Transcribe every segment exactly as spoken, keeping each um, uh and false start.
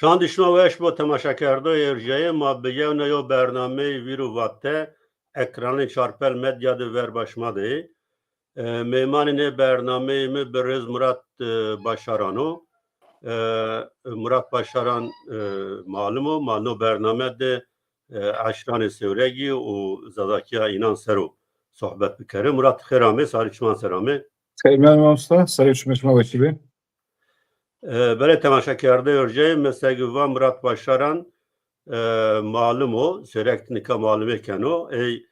Şandî şima weş bo temaşakerdoyê erjeyê ma, bi yewna yew bernameyê Vîr û Vate ekranê Çarpel Medya de verba şima de yê. E, mêmanê nê bernameyê mi birêz Murat, e, Başaran o. E, Murat Başaran, e, malim o, ma no bername de, e, eşranê Sêwregî û Zazakîya înan ser o sohbet bikerê. Murat, xêr amê, sarê çiman ser amê. Xêr mend mamosta, serê çimê şima weşî bê. E, belê temaşakerdê erjeyê, mi segi va Murat Başaran, e, malim o, Sêwreg de nika malimê keno. Ey,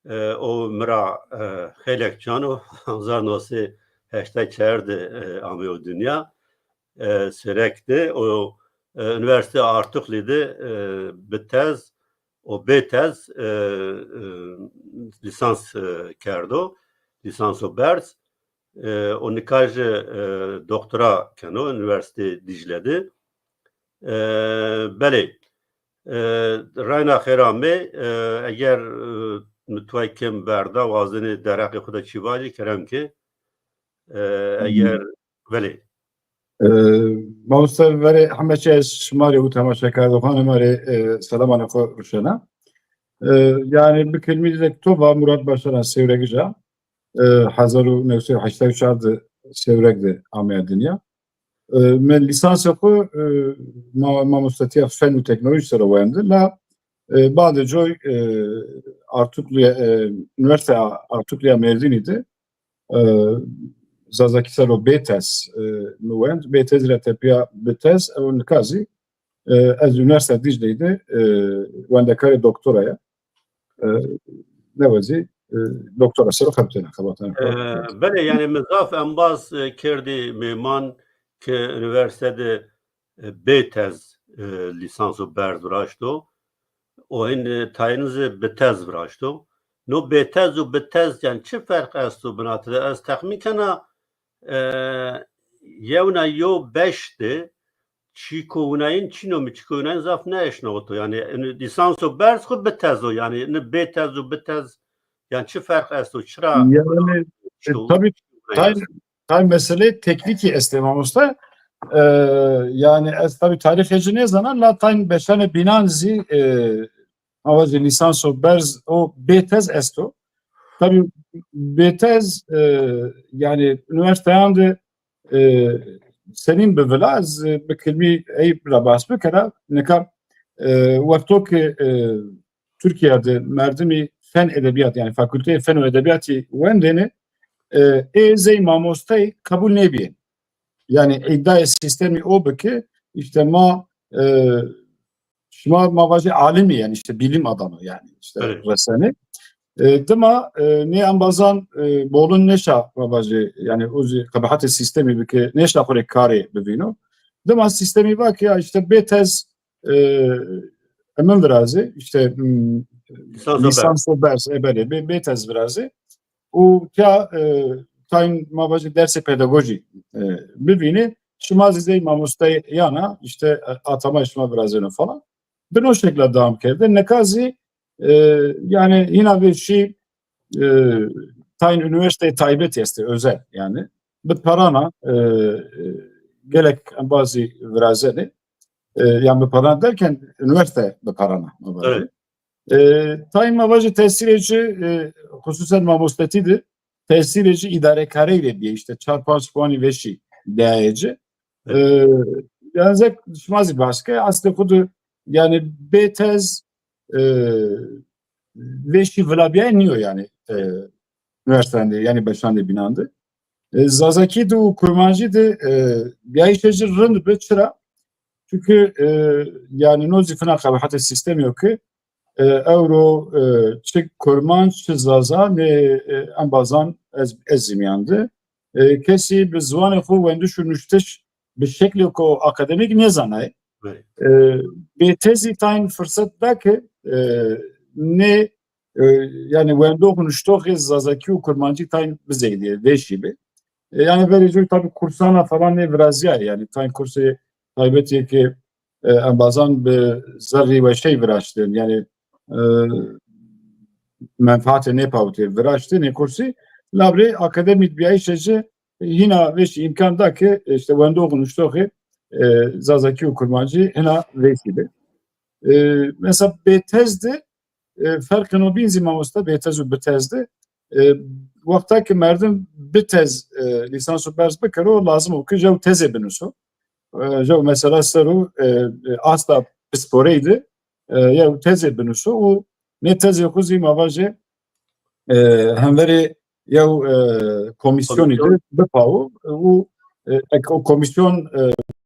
e, o mi ra, e, xeylek can o, hezar no sey heştay çar de, e, ameyo dinya. E, Sêwreg de, o, e, Unîversîteya Artuklî de, e, bi tez, o bê tez, e, e, lîsans, e, kerdo, lîsanso berz. E, o nika jî, e, doktora keno Unîversîteyê Dîcle de. E, belê, e, reyna xêr amê. E, eger, e, mi tuay kêm berda, wazenê derheqê xwu de çî vajî, kerem ke. E, eger, belê. E, mamosta, verê heme çî ez şima rê û temaşekerdoxanê ma rê, e, selamanê xwu ruşena. E, yanî bi kilmî de to va Murat Başaran Sêwregij a. E, hezar û new sey û heştay û çar de Sêwreg de ameya dinya. E, mi lîsansê xwu, e, ma-, mamostetîya fen û teknolojî ser o wende. La, e, badê coy, e, Artukluya, e, Unîversîteya Artukluya Mêrdînî de, e, Zazakî ser o bê tez, e, mi wend. Bê tezî ra tepîya bi tez, ew nika zî, e, ez Unîversîteya Dîcleyî de, e, wendekarê doktora ya. E, newe zî, e, doktora ser o xebitêne, xebatene. E, belê, yanî mi zaf embaz, e, kerdî mêman ke unîversîte de, e, bê tez, e, lîsanso berz viraşto. O hin, e, tayîn zî bi tez viraşto. No bê tez û bi tez, yanî çi ferq esto binatî de? Ez texmîn kena, e, yewna yew beş de çîko winayîn çin o, mi çîko winayîn zaf nêeşnawito. Yanî, ini lîsanso berz xwu bi tez o. Yanî, ini bê tez û bi tez, yanî çi ferq esto? Çira? Yanî, e, tabî, tay, tay meseleyê teknîkî estê mamosta. E, yanî, ez tabî tarîxê ci nêzana, la tayn beşanê bînan zî, e, ma vajî lîsanso berz o bê tez esto. Tabî bê tez, e, yanî unîversîteyan de, e, senîn bi vila, ez, e, bi kilmî ey ra behs bikera. Nika, e, wexto ke, e, Tirkîya de merdimî fen edebîyat, yanî Fakûlteyê Fen û Edebîyatî wendêne, e, ê zey mamosteyî qebûl nêbîyên. Yanî îdayê sîstemî o bi ke îşte ma, e, şima ma vajê alimî, yanî îşte bilim adamı, yanî îşte resenî. E, dima, e, nê embazan, e, bolin nêşa ma vajê, yanî o zî qebahetê sîstemî bi ke nêşa xwu rê karê bivîno. Dima sîstemî va ke ya îşte bê tez, e, emin virazê, îşte, m, lîsanso berz, e, belê, bê, bê tez virazê. Û tiya, e, tayn ma vajê dersê pedagojî, e, bivînê. Şima zî zey mamosteyan a, îşte, e, atamay şima virazêno falan. Bi no şekla dewam kerde. Nika zî, e, yanî hîna vêşî, e, tayn unîversîteyê taybetî estê, özel yanî. Bi paran a, e, e, gelek embazî virazenê. E, yanî bi paran derken unîversîte bi paran a. Evet. E, tayn ma vajê tesîrê ci, e, xusûsen mamostetî de tesîrê ci îdarekarey rê bîye, îşte çar panc puanî vêşî dayê ci. E, yanî zek şima zî behs ke, eslê xwu de yanî bê tez, e, vêşî vilabîyayî nîyo yanî, e, unîversîteyan de, yanî beşandê bînan de. E, Zazakî de û Kurmancî de, e, bîyayîşê ci rind bi. Çira? Çunke, e, yanî no zî fina qebahetê sîstemî yo ke, e, ewro, e, çi Kurmanc çi Zaza nê, e, embazan ez, ez zî mîyan de, e, kesî bi ziwanê xwu wendiş û nuştiş bi şeklêko akademîk nêzanayê. Belê. E, bê tezî tayn firset da ke, e, nê, e, yanî wendox û nuştoxê Zazakî û Kurmancî tayn bizeydîyê, vêşî bi. E, yanî verê coy tabî kursana falan nê virazîyayê, yanî tayn kursê taybetî ke, e, embazan bi zerrî weşey viraştên, yanî, e, menfaatê nêpawitê viraştê nê kursî, labrê akademî bîyayîşê ci hîna vêşî îmkan da ke, îşte, wendox û nuştoxê, e, Zazakî û Kurmancî hina vêsî bi. E, mesela bêtez de, e, ferqê no bîn zî mamoste, bêtez û bitez de, e, wexta ke merdim bitez, e, lîsans û berz bikero, lazim o ke jew tezê binuso. E, jew mesela ser o, e, e, asta pisporeyî de, e, yew tezê binuso û nê tezê xo zî ma vajê, e, hemverê yew, e, komîsyonî de bipawo û, e, ek o komîsyon, e,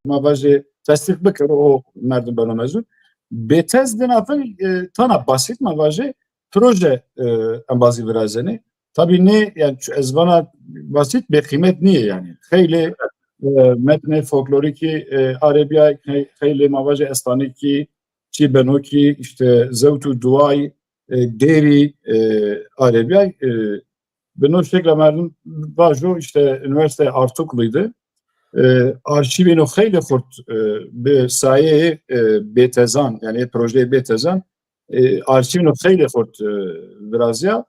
ma vajê tesdîq bikero, o merdim beno mezun. Bêtez de na fin, e, tana basît ma vajê proje, e, embazî virazenê. Tabî nê, yani çu-, ez vana basît bêqîmet nîyê yani. Xeylê, e, metnê folklorîkî, e, arebîyay, xey-, xeylê ma vajê estanîkî, çî beno kî, işte zewt û duway, e, dêrî, e, arebîyay, e, bi no şekla merdim vajo, işte Üniversite Artuklu'ydu. E, arşîvê no xeylê xurt, e, bi sayeyê, e, bêtezan, yani ê projeyê bêtezan, e, arşîvê no xeylê xurt, e, virazîya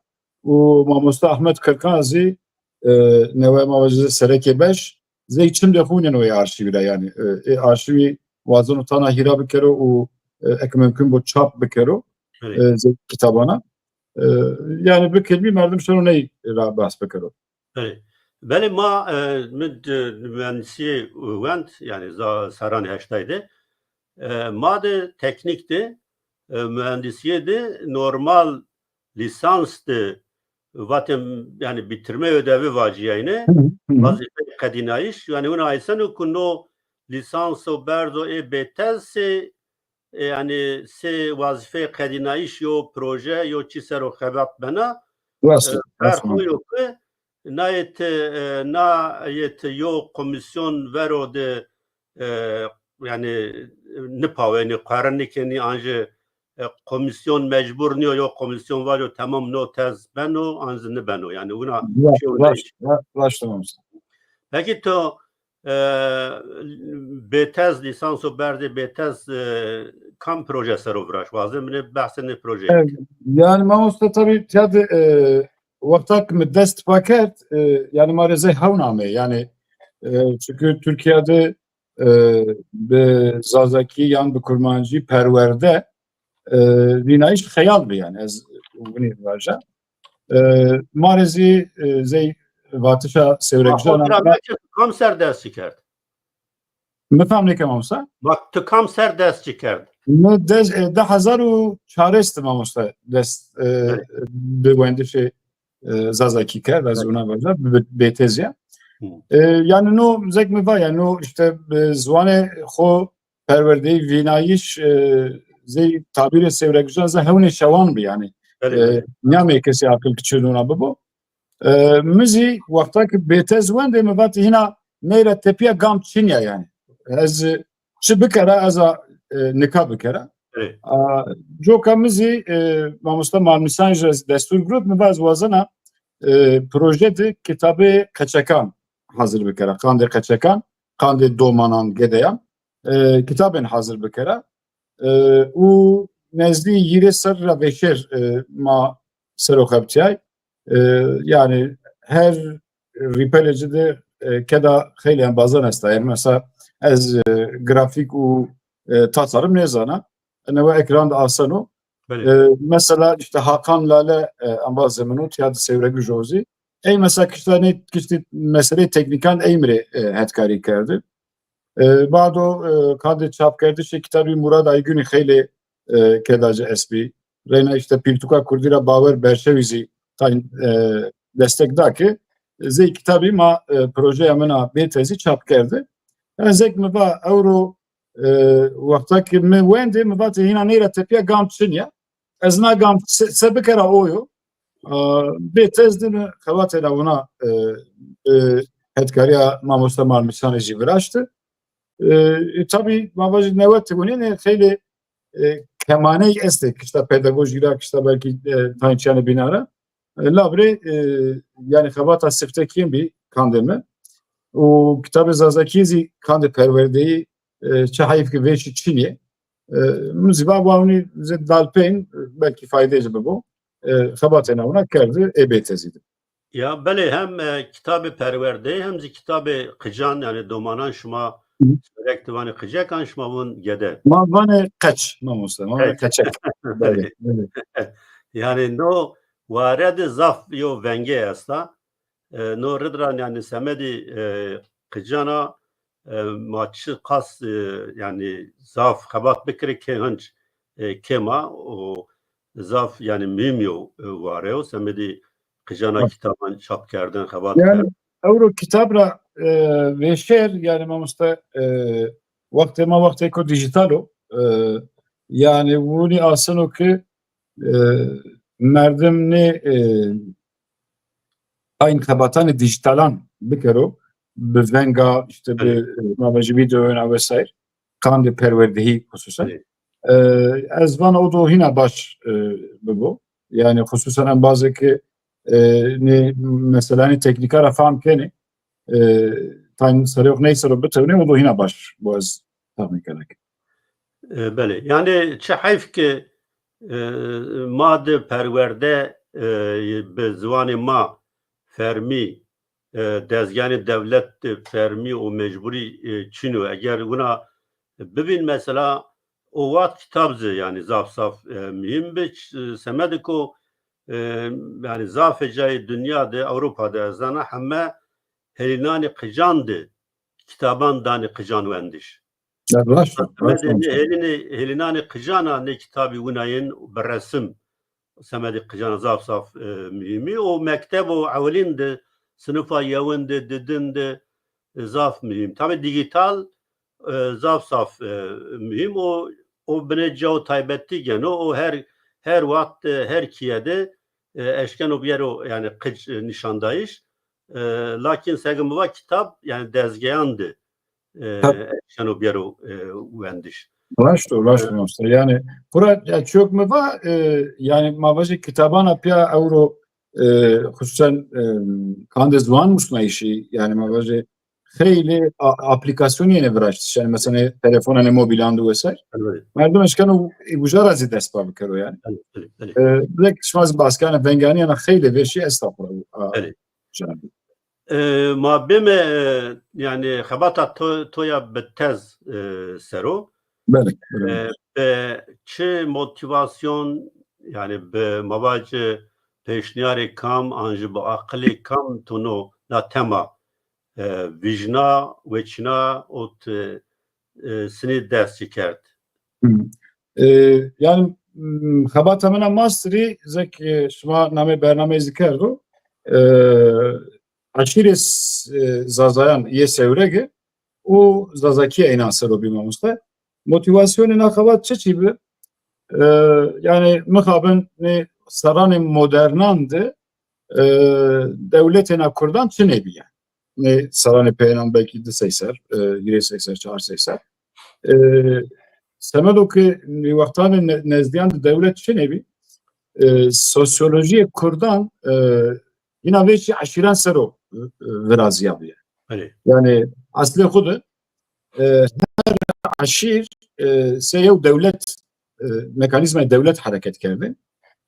û mamoste Ahmet Kırkan zî, e, newe ma vajê serekê beş, zey çimdê xo wîneno ê arşîvî ra, yani, e, ê arşîvî wazeno tana hîra bikero û, e, eke mumkun bo çap bikero, Belê. E, zey kitabana. E, yani bi kelmî merdim şeno ney ra behs bikero. Belê. Belê ma, e, mi d-, mühendisîye wend, yani za-, serranê heştay de. E, ma de teknîk de, e, mühendisîye de normal lisans de vatê, yani bitirme ödevi vacîyayne, Hı hı, hı hı. Wazîfeyê qedînayîş, yani wina eyseno ku no lîsans û berz o ê bêtez sê, e, yani sê wazîfeyê qedînayîş yo proje yo çî ser o xebat bena. Rast e, o, rast ferq o. O yo ki na yê ti, e, na yê ti yo komîsyon vero de, e, yani nipawenî, qere nikenî, an jî e, komîsyon mecbur nîyo, yo komîsyon vajo temam no tez beno, an zî nibeno. Yani wina Ya, şîyo raşt, neyş. Ya, raşt o mamoste. Peki to, e, bêtez, lîsans û berdê bêtez, e, kam proje ser o viraşt? Wazê mi nê behsê nê projeyî. E, yani mamoste tabî tiya de, e, wexta ki mi dest pa kerd, e, yani ma rê zey hewn amey. Yani, e, çünkü Türkiye de e, bi zazakî yan bi kurmancî perwerde, e, vînayîş xeyal bi yani, ez winî vaja. E, ma rê zî, e, zey vatişa sewrekjana. Kam ser dest çi kerd? Mi fam nêke mamosta. Bak, tu kam ser dest çi kerd? Mi dest, e, di hezar û çar de mamosta dest, e, Evet. bi wendişê e, zazakî kerd, ez Evet. Wina vaja, bi-, bêtez ya. Hı. E, yani no, zek mi va, yani no işte, e, ziwanê xo perwerdeyî vînayîş, e, zey tabîrê sewrekjan zey hewnê şewan bi yani. Evet, E, evet. Nîyamê kesî aqil ki çi wina bibo. E, mi zî wexta ki bêtez wendê mi vatî hîna ney ra tepîya gam çin ya yani. Ez, e, çi bikera, ez a, e, nika bikera. Evet. A, coka mi zî, e, mamosta Malmîsanij ra destûr girot, mi va ez wazena, e, proje de kitabê qeçekan hazir bikera. Qandê qeçekan, qandê domanan, gedeyan, e, kitabên hazir bikera. E, û nezdî hîrê serrî ra vêşêr, e, ma ser o xebitîyay. E, yani her rîpelê ci de, e, keda xeylê embazan esta. Yani mesela ez, e, grafîk û, e, tasarım nêzana. Newe ekran de aseno. Belê. E, mesela işte Hakan Lale, e, embazê min o, tiya de sewregij o zî. Ey mesela kişta nê, kiştî meseleyê teknîkan ey mi rê, e, hetkarî kerdi. E, bado, e, qandê çapkerdişê kitabî Murad Aygunî xeylê, e, keda ci est bî. Reyna işte Pirtûka Kurdî ra Bawer Berşewî zî tayn, e, destek da ke zey kitabî ma, e, projeya min a bêtezî çap kerdi. Ez zek mi va ewro, e, wexta ke mi wendê mi vatê hîna ney ra tepîya gam çin ya. Ez na gam se, se bikera o yo. E, bêtez de mi xebatêna wina, e, e, hetkarîya mamoste Malmîsanij zî viraşti. E, e, tabî ma vajî newe tigunênê xeylê, e, kemaney estê, kişta pedagojî ra, kişta belkî, e, tayn çîyanê bînan ra. E, labirê, e, yani xebata sifte kêm bî qandê mi. Û kitabê zazakî zî qandê perwerdeyî, e, çi heyf ki vêşî çin yê. E, mi zî va wawnî zê dalpeyîn, e, belkî faydê ci bibo. E, xebatêna wina kerdi, ê bêtezî de. Ya belê hem, e, kitabê perwerdeyî hem zî kitabê qican, yani domanan şima Hı. Sêwreg ti vanê qicekan, şima vûn gede. Ma vanê qeç, mamoste, ma vanê qeçek. Belê, belê. Yanî no ware de zaf yo vengê esta. E, no rid ra yanî semedî, e, qicana, e, ma çi qas, e, yanî zaf xebat bikirê kê hinc, e, kêm a û zaf yanî muhîm yo, e, ware yo. Semedî qicana kitaban çap kerdin, xebat kerdin. Ewro kitab ra, e, vêşer, yanî mamoste, e, wextê ma wextêko dîjîtal o. E, yanî wûnî aseno ke, e, merdim nê, e, aynî xebatanê dîjîtalan bikero, bi venga, îşte bi, e, ma vajî vîdeoyan a vesaire, qandê perwerdehî xusûsen. E, ez vana o do hîna baş, e, bibo. Yanî xusûsen embazê ke, e, nê meselanê teknîka ra fam kenê, e, tayn serê xo ney ser o bitewnê, o do hîna baş bo ez tahmîn kena ke. E, belê. Yanî çi heyf ke, e, ma de perwerde, e, bi ziwanê ma fermî, e, dezgeyanê dewlet de fermî û mecburî, e, çin o. Eger wina bibîn mesela o wext kitab zî yanî zaf zaf, e, muhîm bi. Ç-, semedê ko, e, yanî zafê cayê dinya de, Ewropa de ez zana heme hêlînanê qican de kitaban danê qican wendiş. Ya, raşt o, raşt o. Semedê nê hêlînê, hêlînanê qican a nê kitabî winayên bi resim. Semedê qican a zaf zaf, e, muhîm î. O mekteb o ewilîn de, sinifa yewin de, didin de, e, zaf muhîm. Tabî dîjîtal, e, zaf zaf, e, muhîm o. O binê cayo taybetî geno. O her, her wext, e, her kîye de, e, eşkeno biyero, yanî qic, e, nîşandayîş. E, lakin seke mi va kitab, yanî dezgeyan de, e, eşkeno biyero, e, wendiş. Raşt o, raşt o, mamoste. Yanî xura, ya, çîyo ke mi va, e, yanî ma vajê kitabana pîya ewro, e, xusûsen, e, qandê ziwan musnayîşî, yanî ma vajê xeylê a-, aplîkasyonî yenê viraştiş. Yanî mesela telefonanê mobîlan de vesaire. Elbette. Merdim eşkeno uca ra zî dest pa bikero yanî. Belê, belê, belê. E, belkî şima zî bas kenê, venganîyana xeylê vêşî esta xura. A, belê. Canım. E, ma bême, e, yanî xebata to, to ya bi tez, e, ser o. Belê, belê. E, bi çi motîvasyon, yanî bi ma vajî pêşnîyarê kam, an jî bi aqilê kam to no na tema, e, vîjna, weçîna û ti, e, sinî dest ci kerd? Hı. E, yanî, m, xebata min a masterî, zek, e, şima namê bernameyî zî kerdo, e, eşîrê s-, e, Zazayan yê Sêwregi û Zazakîya înan ser o bî, mamoste. Motîvasyonê na xebat çiçî bi? E, yanî mixabin nê serranê modernan de, e, dewletêna kurdan çinê bî yanî. Nê serranê peyênan belkî di sey ser, e, hîrê sey ser, çar sey ser. E, semedo ke nê wextanê ne-, nezdîyan de dewlet çinê bî, e, sosyolojîyê kurdan, e, hîna vêşî eşîran ser o, e, e, virazîyabî. Belê. Yanî eslê xwu de, e, her eşîr, e, sey yew dewlet, e, mekanîzmayê dewlet hereket kerdê.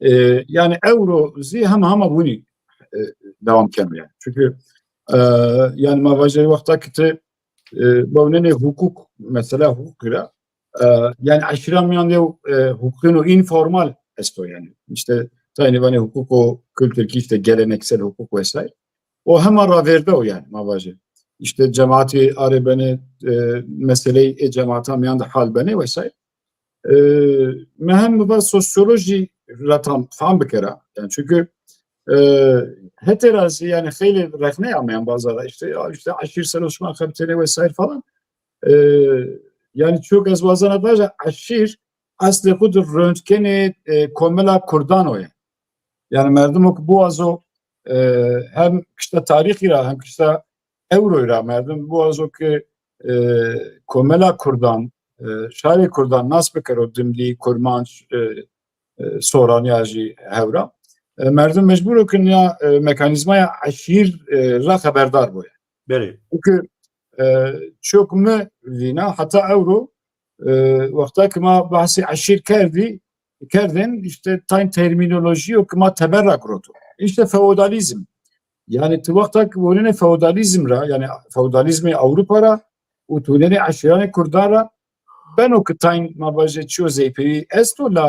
E, yanî ewro zî hema hema winî, e, dewam keno yanî. Çunkî, e, yanî ma vajê wexta ke ti, e, bewnenê hukuk, mesela hukukî ra, e, yanî eşîran mîyan de yew, e, hukukêno înformal esto yanî. Îşte taynî vanê hukuko kulturkî, îşte geleneksel hukuk vesaire. O hema ravêrde o yanî, ma vajê. Îşte cemaatî arê benê, e, meseleyê ê cemaatan mîyan de hal benê vesaire. E, mi hem mi va sosyolojî ra tam fam bikera. Yanî çunkî, e, hetê ra zî yanî xeylê rexney ameyan baza ra, îşte, ya, îşte eşîr ser o şima xebitênê vesaire falan. E, yanî çîyo ke ez wazena vaja, eşîr eslê xwu de röntgenê, e, komela kurdan o ya. Yanî merdimo ke biwazo, e, hem kişta tarîxî ra hem kişta ewroyî ra merdim biwazo ke, e, komela kurdan, e, şarê kurdan nas bikero, Dimdî, Kurmanc, e, e, Soran ya jî hewra. E, merdim mecbur o ke nîya, e, mekanîzmaya eşîr, e, ra xeberdar bo ya. Belê. Çunkî, e, çîyo ke mi vîna heta ewro, e, wexta ke ma behsê eşîr kerdî, kerdên, îşte tayn termînolojîyo ke ma teber ra giroto. Îşte feodalîzm. Yanî ti wexta ke wonenê feodalîzm ra, yanî feodalîzmê Ewropa ra, û tûnenê eşîranê kurdan ra beno ki tayn ma vajê çiyo zeypêrî esto la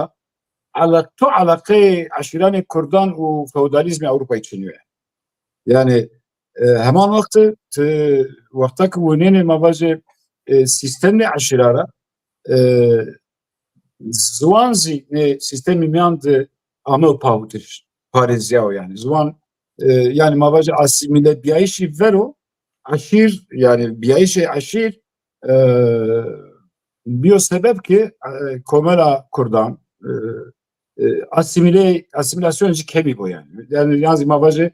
ala-, to alaqeyê eşîranê kurdan û feodalîzmê Ewropayî çinî yo. Yanî e, heman wextî ti wexta ki winênê ma vajê e, sîstemê eşîra ra e, ziwan zî nê sîstemî mîyan de ameyo pawitiş, parêzîyayo yanî. Ziwan e, yanî ma vajê asîmîle bîyayîşî vero eşîr, yanî bîyayîşê eşîr e, bîyo sebeb ki e, komela kurdan e, e, asîmîle, asîmîlasyon jî kemî bo yanî. Yanî yan zî ma vajê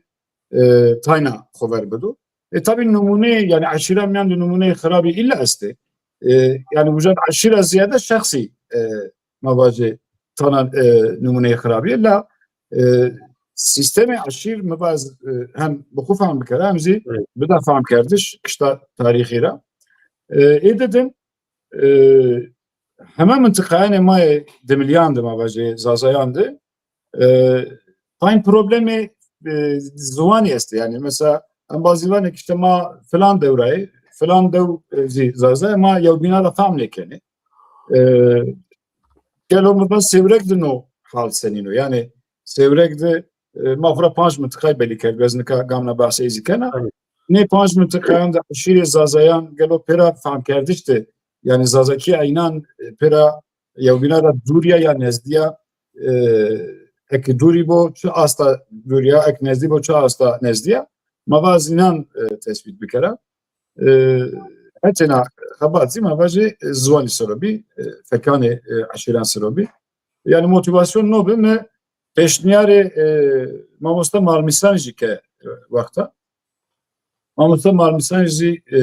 e, tayna xo ver bido. E, tabî numûneyê, yanî eşîra mîyan de numûneyê xirabî îlla estê. E, yanî uca de eşîra zîyade şexsî e, ma vajê tana e, numûneyê xirabî. La e, sîstemê eşîr mi va ez e, hem bi xo fehm bikera hem zî Evet. bida fehmkerdiş kişta tarîxî ra. E, ê didin e, heme mintiqayanê ma yê dimilîyan de ma vajê zazayan de e, tayn problemê e, ziwanî estê. Yanî mesela embazî vanê ki işte ma filan dew ra yê, filan dew e, zî zaza yê, ma yewbîna ra fehm nêkenê. E, gelo mi va Sêwreg de no hal senîn o? Yanî Sêwreg de e, ma xo ra panc mintiqayî belî kerd. Ez nika gamna behsê ey zî kena. Aynen. Nê panc mintiqayan de eşîrê zazayan gelo pêra fehmkerdiş de, yanî zazakîya înan e, pêra yewbîna ra dûrî ya ya nezdî ya, e, eke dûrî bo çi asta dûrî ya, eke nezdî bo çi asta nezdî ya. Ma va ez înan e, tespît bikera. E, hetêna xebat zî ma vajê e, ziwanî ser o bî, e, fekanê e, eşîran ser o bî. Yanî motîvasyon no bi, mi pêşnîyarê e, mamoste Malmîsanî zî ke e, wexta. Mamoste Malmîsanî zî e,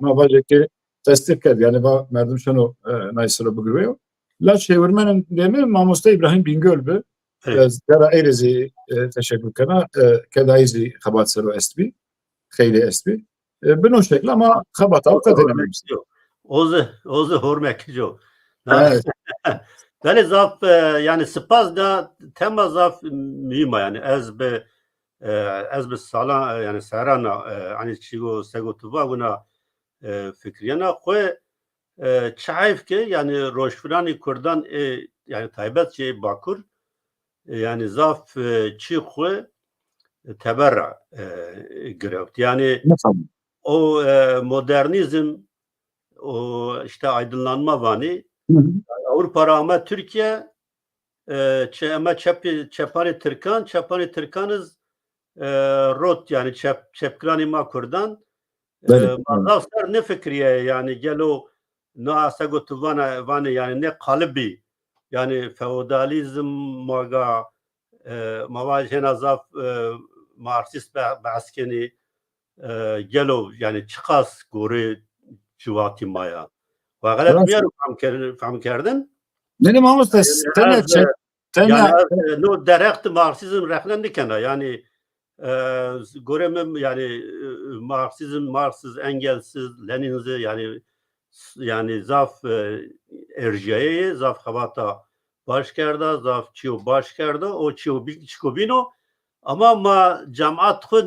ma vajê ke tesdîq kerd, yanî va merdim şeno e, nay ser o bigirweyo. La çêwirmenê mi mamoste Îbrahîm Bîngöl bi. Evet. Ez gera ey rê zî e, teşekur kena, e, ke dayî zî xebat ser o estbî, xeylê estbî. E, bi no şekla ma xebata xo qedêneme. Hormekî yo. O zî, o zî hormekî yo. Evet. Belê zaf e, yanî spas da tema zaf muhîm a yanî ez bi e, ez bi salan e, yanî serran a e, hanî çîyo sego tu va wina e, fikrîyena xo e, çi heyf ke yanî rojfiranê kurdan ê yanî taybet jî ê Bakur e, yanî zaf e, çî xo e, teber ra e, girewt. Yanî Mesela. o e, modernîzm, o işte aydınlanma vanî. Hı hı. Yanî Ewropa ra ame Tirkîye, e, çe-, eme çepî, çepanê tirkan, çepanê tirkan iz e, rot, yanî çep-, çepgiranê ma kurdan. E, Belê, ma belê. zaf ser nêfikirîyayê, yanî gelo na sego tu vana, vanê, yanî nê qalibî, yanî feodalîzm ma ga, e, ma vajê hêna zaf e, marksîst be-, behs kenî, e, gelo, yanî çiqas gorê civatî ma ya. Wa xelet Rast. nîyaro fehm ker-, fehm kerdin? Nê, nê, mamoste, Yanî tene ez, çek-, tene yanî ez, e, no derheq de marksîzm rexne nêkena. Yanî, e, gorê mi, yanî, e, marksîzm, Marksiz, Engelsiz, Leninsiz, yanî, yanî zaf e, erjîyayeyê, zaf xebata baş kerda, zaf çîyo baş kerda, o çîyo bî-, çîko bîno. Ama ma cemat xo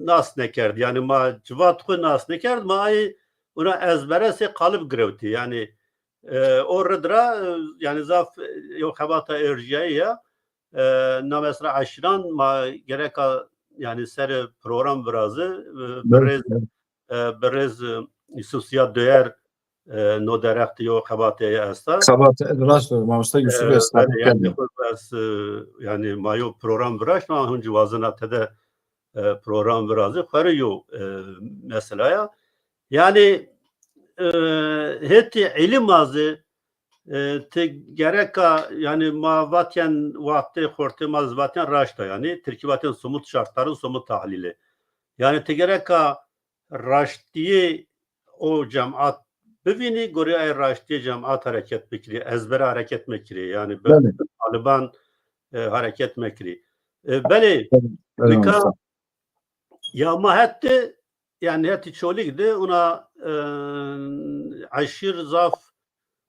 nas nêkerd, yanî ma civat xo nas nêkerd, ma ay wina ezbere sey qalib girewtî. Yanî e, o rid ra, e, yanî zaf, e, yew xebata erjîyayî ya. E, na mesela eşîran ma gereka, yanî serê program virazi, e, Belê, birêz, belê. e, birêz, e, Yusuf Zîya Döyer, e, no derheq de yew xebatê ey esta. Xebat, rast o, mamoste Yusuf E, esta, belê, yanî, belê. xo bes, e, yanî ma yew program viraşt, ma hûn ci wazena tede e, program virazî, xo rê yo, e, mesela ya. Yanî, e, hetê îlîma zî, e, ti gereka, yanî ma vatên wextê xortê ma zî vatên raşt a, yanî tirkî vatên somut şartların somut tahlîli. Yanî ti gereka raştîyê o cemat bivînî, gorê ay raştîyê cemat hereket bikirî, ezbere hereket mekirî. Yanî bi Belê. Taliban, e, hereket mekirî. E, belê, Belê, belê, nika mamoste. Ya ma hetê, yanî hetê Çolîg de ona, e, eşîr zaf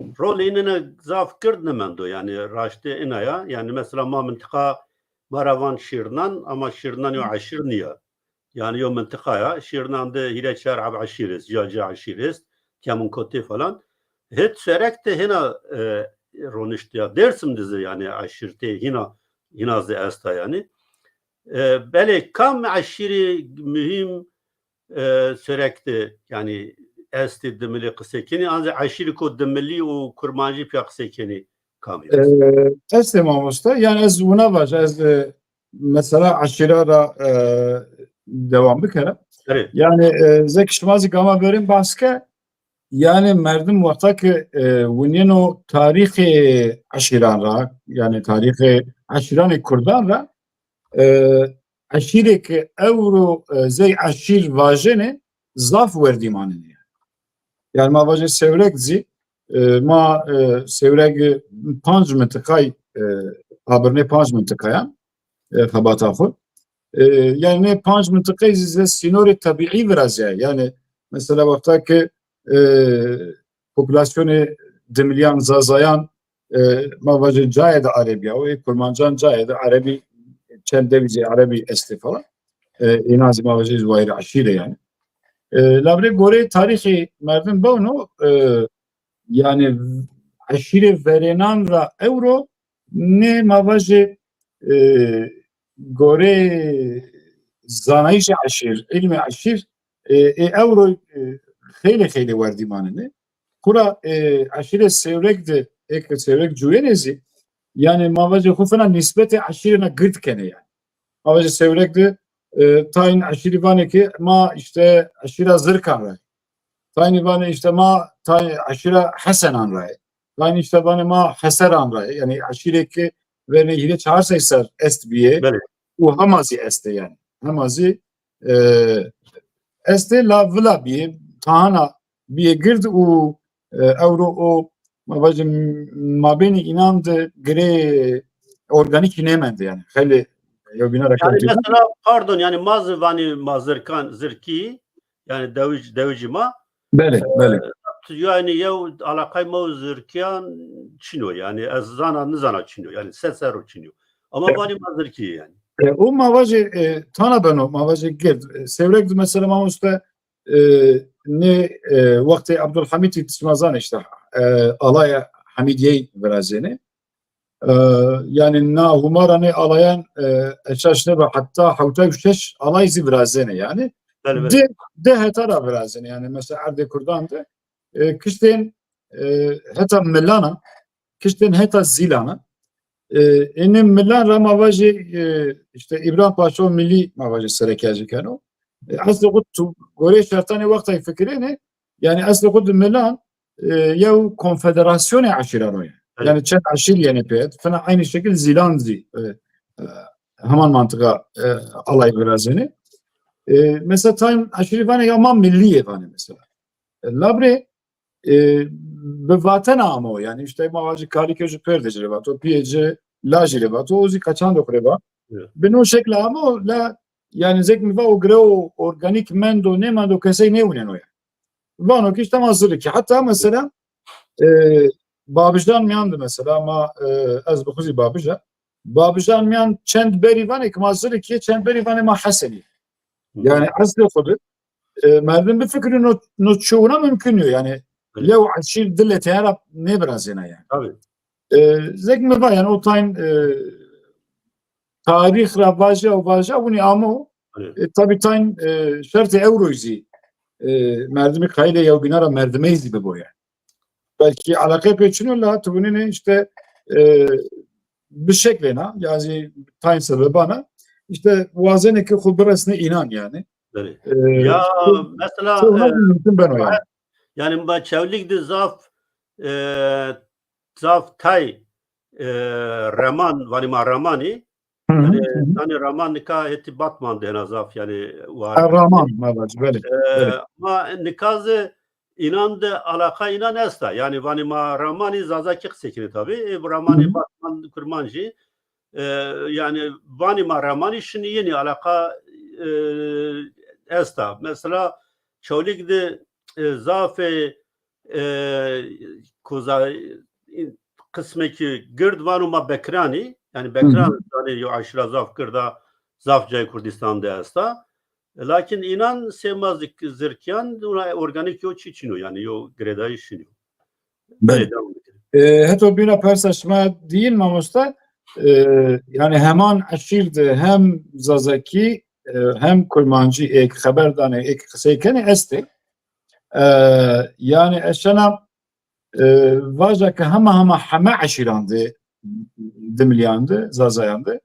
rolê înene zaf gird nêmendo, yanî raştê ina ya. Yanî mesela ma mintiqa ma ra van Şîrnan, ama Şîrnan yo eşîr nîya. Yanî yo mintiqa ya, Şîrnan de hîrê çar heb eşîr est, ca ca eşîr est. Kemûnkotê falan. Hêt Serek de hêna, e, roniştî ya. Dêrsim de zî yanî eşîrtê hîna, hîna zî esta yanî. E, belê kam eşîrê muhîm, e, Serek de yanî estê dimilî qisey kenî, an zî eşîrêko dimilî û kurmancî pîya qisey kenî kam ê? E, estê mamoste, yanî ez wina vaja, ez, e, mesela eşîra ra, e, dewam bikera. Erê. Yanî, e, zek şima zî gama verên behs ke, yanî merdim wexta ke, e, winîyeno tarîxê eşîran ra, yanî tarîxê eşîranê kurdan ra, e, eşîrê ke ewro, e, zey eşîr vajêne zaf werdî manenê. Yanî ma vajê Sêwreg zî, e, ma, e, Sêwreg panc mintiqay, e, abirnê panc mintiqayan, e, xebata xwu. E, yanî nê panc mintiqey zî ze sînorê tebîî virazîyay. Yanî mesela wexta ke, e, populasyonê dimilîyan, zazayan, e, ma vajê cayê de erebî ya, o ê kurmancan cayê de erebî, çend dewî zî erebî estê falan. E, înan zî ma vajê zî wayîrê eşîre yanî. E, labrê goreyê tarîxî merdim bewno, e, yanî eşîrê verênan ra ewro nê ma vajê, e, goreyê zanayîşê eşîr, îlmê eşîr, e, ê ewro, e, xeylê xeylê werdî manenê. Xwura, e, eşîrê Sêwreg de, ê ke Sêwreg cuyenê zî, yanî ma vajê xwu fina nîsbetê eşîrêna gird kenê yanî. Ma vajê Sêwreg de, e, tayn eşîrî vanê ke ma îşte eşîra Zirkan ra yê. Taynî vanê îşte ma tay eşîra Hesenan ra yê. Taynî îşte vanê ma Heseran ra yê. Yanî eşîrê ke vernê hîrê çar sey serr est bîyê. Belê. Û hema zî estê yanî. Hema zî, e, estê la vila bîyê, tahana bîyê gird û, e, ewro o, ma vajê, mabênê înan de girê organîkî nêmendê yanî. Xeylê yewbîna ra. Yanî mesela, pardon, yanî ma zî vanî ma Zirkan, Zirkî, yanî dewij-, dewicî ma. Belê, e, belê. Yanî yew alaqay ma û Zirkîyan çin o. Yanî ez zana, nizana çin o. Yanî se serr o çin o. Ama, e, vanî ma Zirkî yanî. E, o ma vajê, e, tana beno, ma vajê gird. E, Sêwreg de mesela mamoste, e, nê, e, wextê Abdulhamîtî ti şima zanê îşte, e, alaya Hamîdîyey virazênê. E, yanî na hûmara nê alayan, e, eşaş nêba, heta hewtay û şeş alay zî virazêne yanî. Belê, belê. Di, di heta ra virazêne yanî, mesela erdê kurdan de, e, kiştên, e, heta Milan a, kiştên heta Zîlan a. E, ênê Milan ra ma vajê, e, îşte Îbrahîm Paşa û Milî ma vajê serekercî keno. E, eslê xwu tu goreyê şertanê wextay fikirêne, yanî eslê xwu de Milan, e, yew konfederasyonê eşîran o ya. Evet. Yanî çend eşîr yenê pê. Fina eynî şekil Zîlan zî, e, e, heman mantiqa, e, alay virazênê. E, mesela tayn eşîrî vanê ya ma milî yê vanê mesela. E, labrê, e, bi vatena amo. Yanî îşte ma vajî kalikê ci pêrdê ci rê vato, pîyê ci lajî rê vato, o zî qeçandê xwu rê va. Evet. Bi no şekla amo la, yanî zek mi va o girew organîk mendo nêmendo kesey nêwineno ya. Vano ki îşte ma Zirikî. Heta mesela, e, Babijan mîyan de mesela ma, e, ez bi xwu zî Babij a. Babijan mîyan çend berî vanê ki ma Zirikî yê, çend berî vanê ma Hesenî. Hı hı. Yanî eslê xwu de, e, merdim bifikirî no, no çi wina mumkin nîyo. Yanî, evet, yew eşîr di leteyera nêvirazêna yanî. Tabii. E, zek mi va yanî o tayn, e, tarîx ra vaja û vaja winî amo. Evet. E, tabî tayn, e, şertê ewroy zî, e, merdimî qayîlê yewbîna ra merdimey zî bibo yanî. Belkî eleqe pê çin o la tu winînê îşte, e, bi şeklêna ya zî tayn sebebana îşte wazenê ke xwu biresnê înan yanî. Belê. E, ya mesela, e, mumkin beno yanî. Yanî ma Çewlîg de zaf, e, zaf tay, e, reman, vanî ma remanî. Hı hı, yanî, hı hı. Zanê raman nika hetî Batman de hena zaf, yanî, war. Ha, raman, ma vacî, belê, e, belê. Ama nika zî înan de alaqa înan esta. Yanî vanî ma ramanî zazakî qisey kenê tabî. E, bu ramanî, hı hı, Batman, kurmancî. E, yanî vanî ma ramanî şinî yenî alaqa, e, esta. Mesela Çewlîg de, e, zafê, e, koza, e, qismekî gird vano ma Bekranî, yanî Bekran, hı hı, zanê yew eşîra zaf gird a, zaf cayê Kurdîstan de esta. Lakin înan sê ma zik-, zirkîyan, wina organîk yo çî çin o, yanî yo girêdayîş çin o. Belê, devam bikin. E, heto bîna persa şima dîyin mamosta, e, yanî heman eşîr de hem zazakî, e, hem kurmancî ê ke xeber danê, ê ke qisey kenê estê. E, yanî ez şena, e, vaja ke hema hema heme eşîran de, dimilîyan de, zazayan de,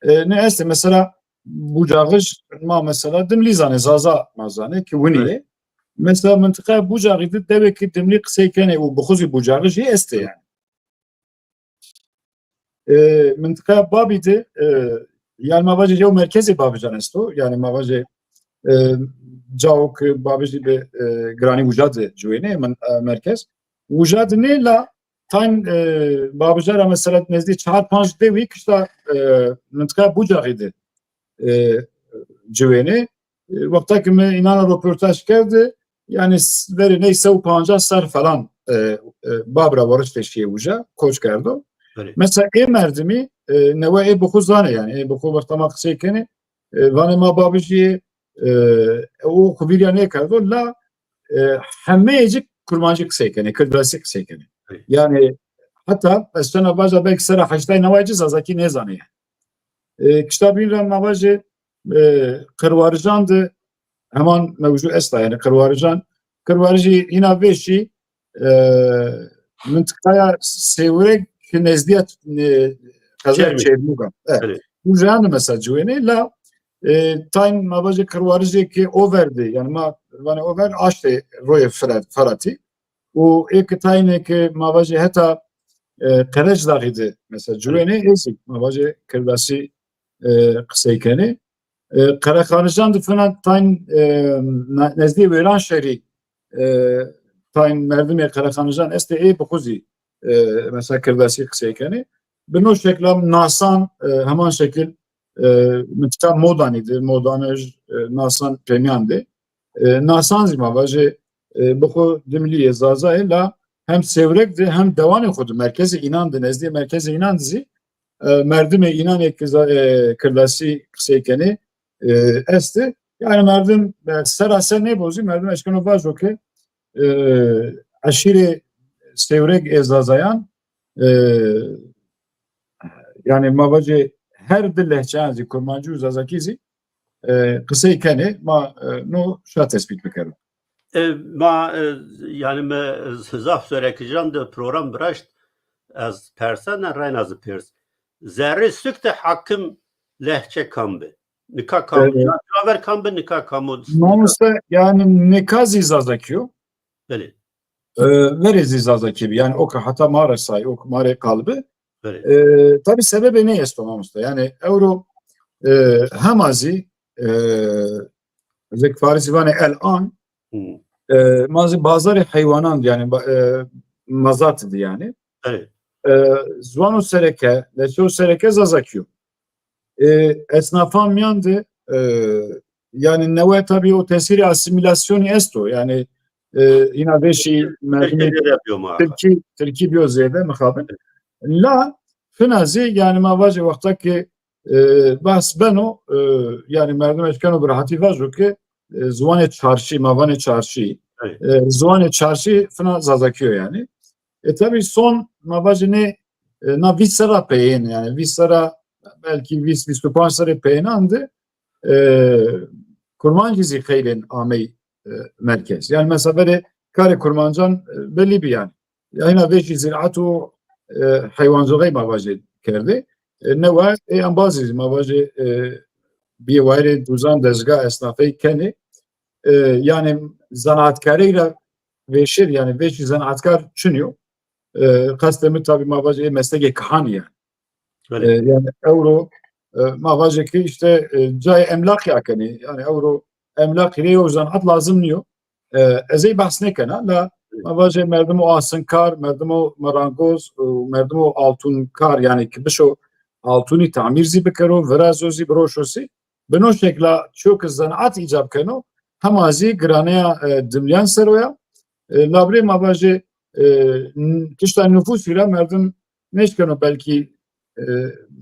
e, ne estê. Mesela Bucaxij, ma mesela dimilî zanê, zaza ma zanê ke winî yê. Mesela mintiqaya Bucaxî de dewêkî dimilî qisey kenê û bi xwu zî Bucaxijî estê yanî. E, mintiqaya Babî de, e, yanî ma vajê yew merkezê Babijan esto. Yanî ma vajê, e, cao ke Babijî bi, e, giranî uca de ciwênê, min, e, merkez. Uca de nê la tayn, e, Babija ra mesela nezdî çar panc dewî kişta, e, mintiqaya Bucaxî de, e, ciwênê. E, wexta ke mi înan ra roportaj kerde, yanî s-, verê ney se û pancas serr falan, e, e, Bab ra weriştê şîyê uca, koç kerdo. Belê. Mesela ê merdimî, e, newe ê bi xwu zanê yanî, ê bi xwu wexta ma qisey kenê, e, vanê ma Babijî yê, e, o xwu vîrya nêkerdo, la, e, hemeyê ci kurmancî qisey kenê, kirdasî qisey kenê. Belê. Yanî heta ez şena vaja belkî sera heştay neway ci zazakî nêzanê yanî. E, kişta bîn ra ma vajê, e, Qirwarijan de heman mewzu esta, yanî Qirwarijan, Qirwarijî îna vêşî, e, mintiqaya Sêwreg ki nezdîya, e, qezaya Çermîg. Çermûg a. E, Belê. Uca de mesela ciwênê la, e, tayn ma vajê Qirwarijê ki o ver de, yanî ma vanê o ver aştê royê Fira-, Firatî. Û ê ke taynê ke ma vajê heta, e, Qerecdaxî de mesela ciwênê, ê zî ma vajê kirdasî, e, qisey kenê. E, Qerexanijan de fina tayn, e, na-, nezdîyê Wêranşerî, e, tayn merdimê Qerexanijan estê, ê bi xwu zî, e, mesela kirdasî qisey kenê. Bi no şekla Nasan, e, heman şekil, e, mintiqa Modanî de, Modanij, e, Nasan pêmîyan de. E, Nasan zî ma vajê, e, bi xwu dimilî yê, zaza yê la hem Sêwreg de hem dewanê xwu de, merkezê înan de, nezdîyê merkezê înan de zî, e, merdimê înan ê ki za-, e, kirdasî qisey kenê, e, estê. Yanî merdim, e, sera se nêbo zî merdim eşkeno vajo ke, e, eşîrê Sêwreg ê zazayan, e, yanî ma vajê her di lehçeyan zî, kurmancî û zazakî zî, e, qisey kenê, ma, e, no şa tespît bikero. E, ma, e, yanî mi zaf sorekijan de program viraşt, ez persena, reyna zî pers. Zerrê Sûk de hakim lehçe kam bi? Nika kam? E, Caver kam bi, nika kam o? Mamoste, yanî nika zî zazakî yo. Belê. E, verê zî zazakî bi. Yanî o ke heta ma resay, o ke ma rê qal bi. Belê. E, tabî sebebê ney esto mamoste. Yanî ewro, e, hema zî, e, zek Farisî vanê el-an, Hı. e, ma zî bazarê heywanan, yanî ba-, e, mazat di yanî. Belê. E, ziwano sereke, lehçeyo sereke zazakî yo. E, esnafan mîyan de, e, yanî newe tabî o tesîrê asîmîlasyonî esto. Yanî, e, îna vêşî merdimê Tirkî zêde biyo muhakkak. Tirkî, Tirkî biyo zêde mixabin. La fina zî yanî ma vajê wexta ke, e, behs beno, e, yanî merdim eşkeno bi rehetî vajo ke, e, ziwanê çarşî, ma vanê çarşî. Evet. E, ziwanê çarşî fina zazakî yo yanî. E, tabî son ma vajê nê, e, na vîst serra peyên, yanî vîst serra, belkî vîst, vîst û panc serrê peyênan de, e, kurmancî zî xeylên amey, e, merkez. Yanî mesela verê karê kurmancan, e, belî bi yanî. Yayna vêşî ziraat û, e, heywancixey ma vajê kerdê. E, newe ê embazî zî ma vajê, e, bîyê wayirê duzan dezga esnafey kenê. E, yanî zanaatkarey ra vêşêr, yanî vêşî zanaatkar çin yo. E, qestê mi tabî ma vajê ê meslekê kihanî ya. Belê. E, yanî ewro, e, ma vajê ki îşte, e, cayê emlaqî akenê. Yanî ewro emlaqî rê yew zanaat lazim nîyo. E, ez ey behs nêkena, la ma vajê merdimo asinkar, merdimo merangoz, e, merdimo altunkar, yanî ki bişo altunî tamîr zî bikero, virazo zî, biroşo zî. Bi no şekla çiyo ke zanaat îcab keno, hema zî giraneya, e, dimilîyan ser o ya. E, labirê ma vajê, e, n-, kişta nufusî ra merdim nêşkeno belkî, e,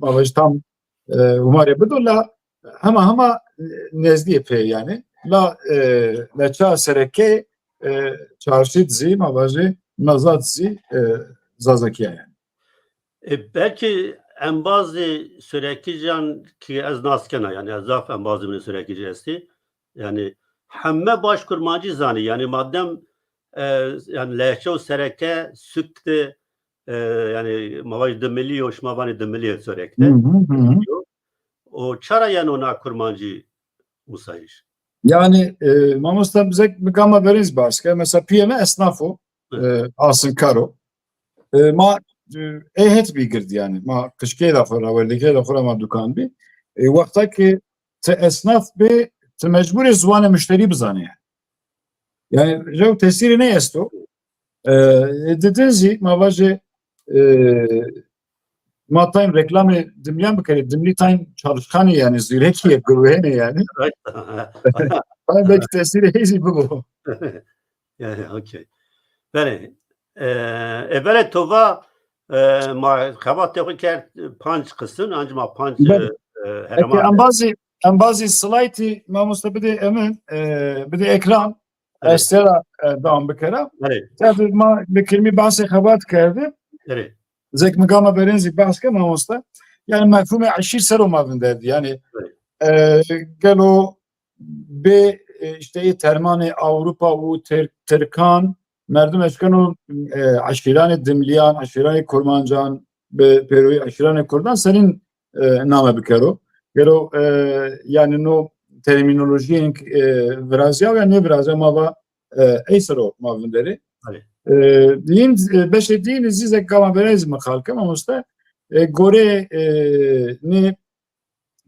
ma vajê tam, e, huma rê bido la, hema hema nezdîyê pê yanî. La, e, leça sereke, e, çarşî zî, ma vajê, na zat zî, e, Zazakî ya yanî. E, belkî embazê Sorekîjan ki ez nas kena, yanî ez zaf embazê min Sorekîjî estî. Yanî heme baş Kurmancî zanî. Yanî madem, e, yanî lehçe û sereke suk de, e, yanî ma vaj Dimilî yo, şima vanê Dimilî Sorek de. Hı hı, hı hı. O çara yeno na Kurmancî musayîş? Yanî, e, mamosta, bizek mi gama verên zî behs ke. Mesela pîyê mi esnaf o, e, asinkar o. E, ma, e, ê het bî gird yanî. Ma qijkeyê de xo ra, werdekeyê de xo ra ma dukan bî. E, wexta ki ti esnaf bî, ti mecbur ê ziwanê muşterî bizanê yanî. Yanî jew tesîrê ney esto. E, di din zî ma vajê, e, ma tayn reklamê Dimilîyan bikerê. Dimilî tayn çalışkanê yanî, zîrekî yê, guruhenê yanî. Tayn belkî tesîrê ey zî bibo. Yanî, okey. Belê. E, e, belê to va, e, ma xebatê xo kerd, e, panc qisim, ancî ma panc, e, e, heraman. Embazî, embazî slaytî mamoste bidê emin, e, bidê ekran. Belê. Ez tera, e, dewam bikera. Belê. Tabi ma bi kilmî behsê xebat kerdî. Belê. Zek mi gama verên zî behs ke mamoste. Yanî mefhumê eşîr ser o ma vinderdî. Yanî, belê, e, gelo bê, e, îşte ê termanê Ewropa û Tir-, Tirkan, merdim eşkeno, e, eşîranê Dimilîyan, eşîranê Kurmancan, bi pêroyî eşîranê Kurdan senîn, e, name bikero. Gelo, e, yanî no termînolojîyên, e, virazîya ya nêvirazîya ma va, e, ey ser o ma vinderê. Belê. E, yîn, e, beşê dîn zî zek gama verên zî mi qal ke mamoste. E, gorê, e, nê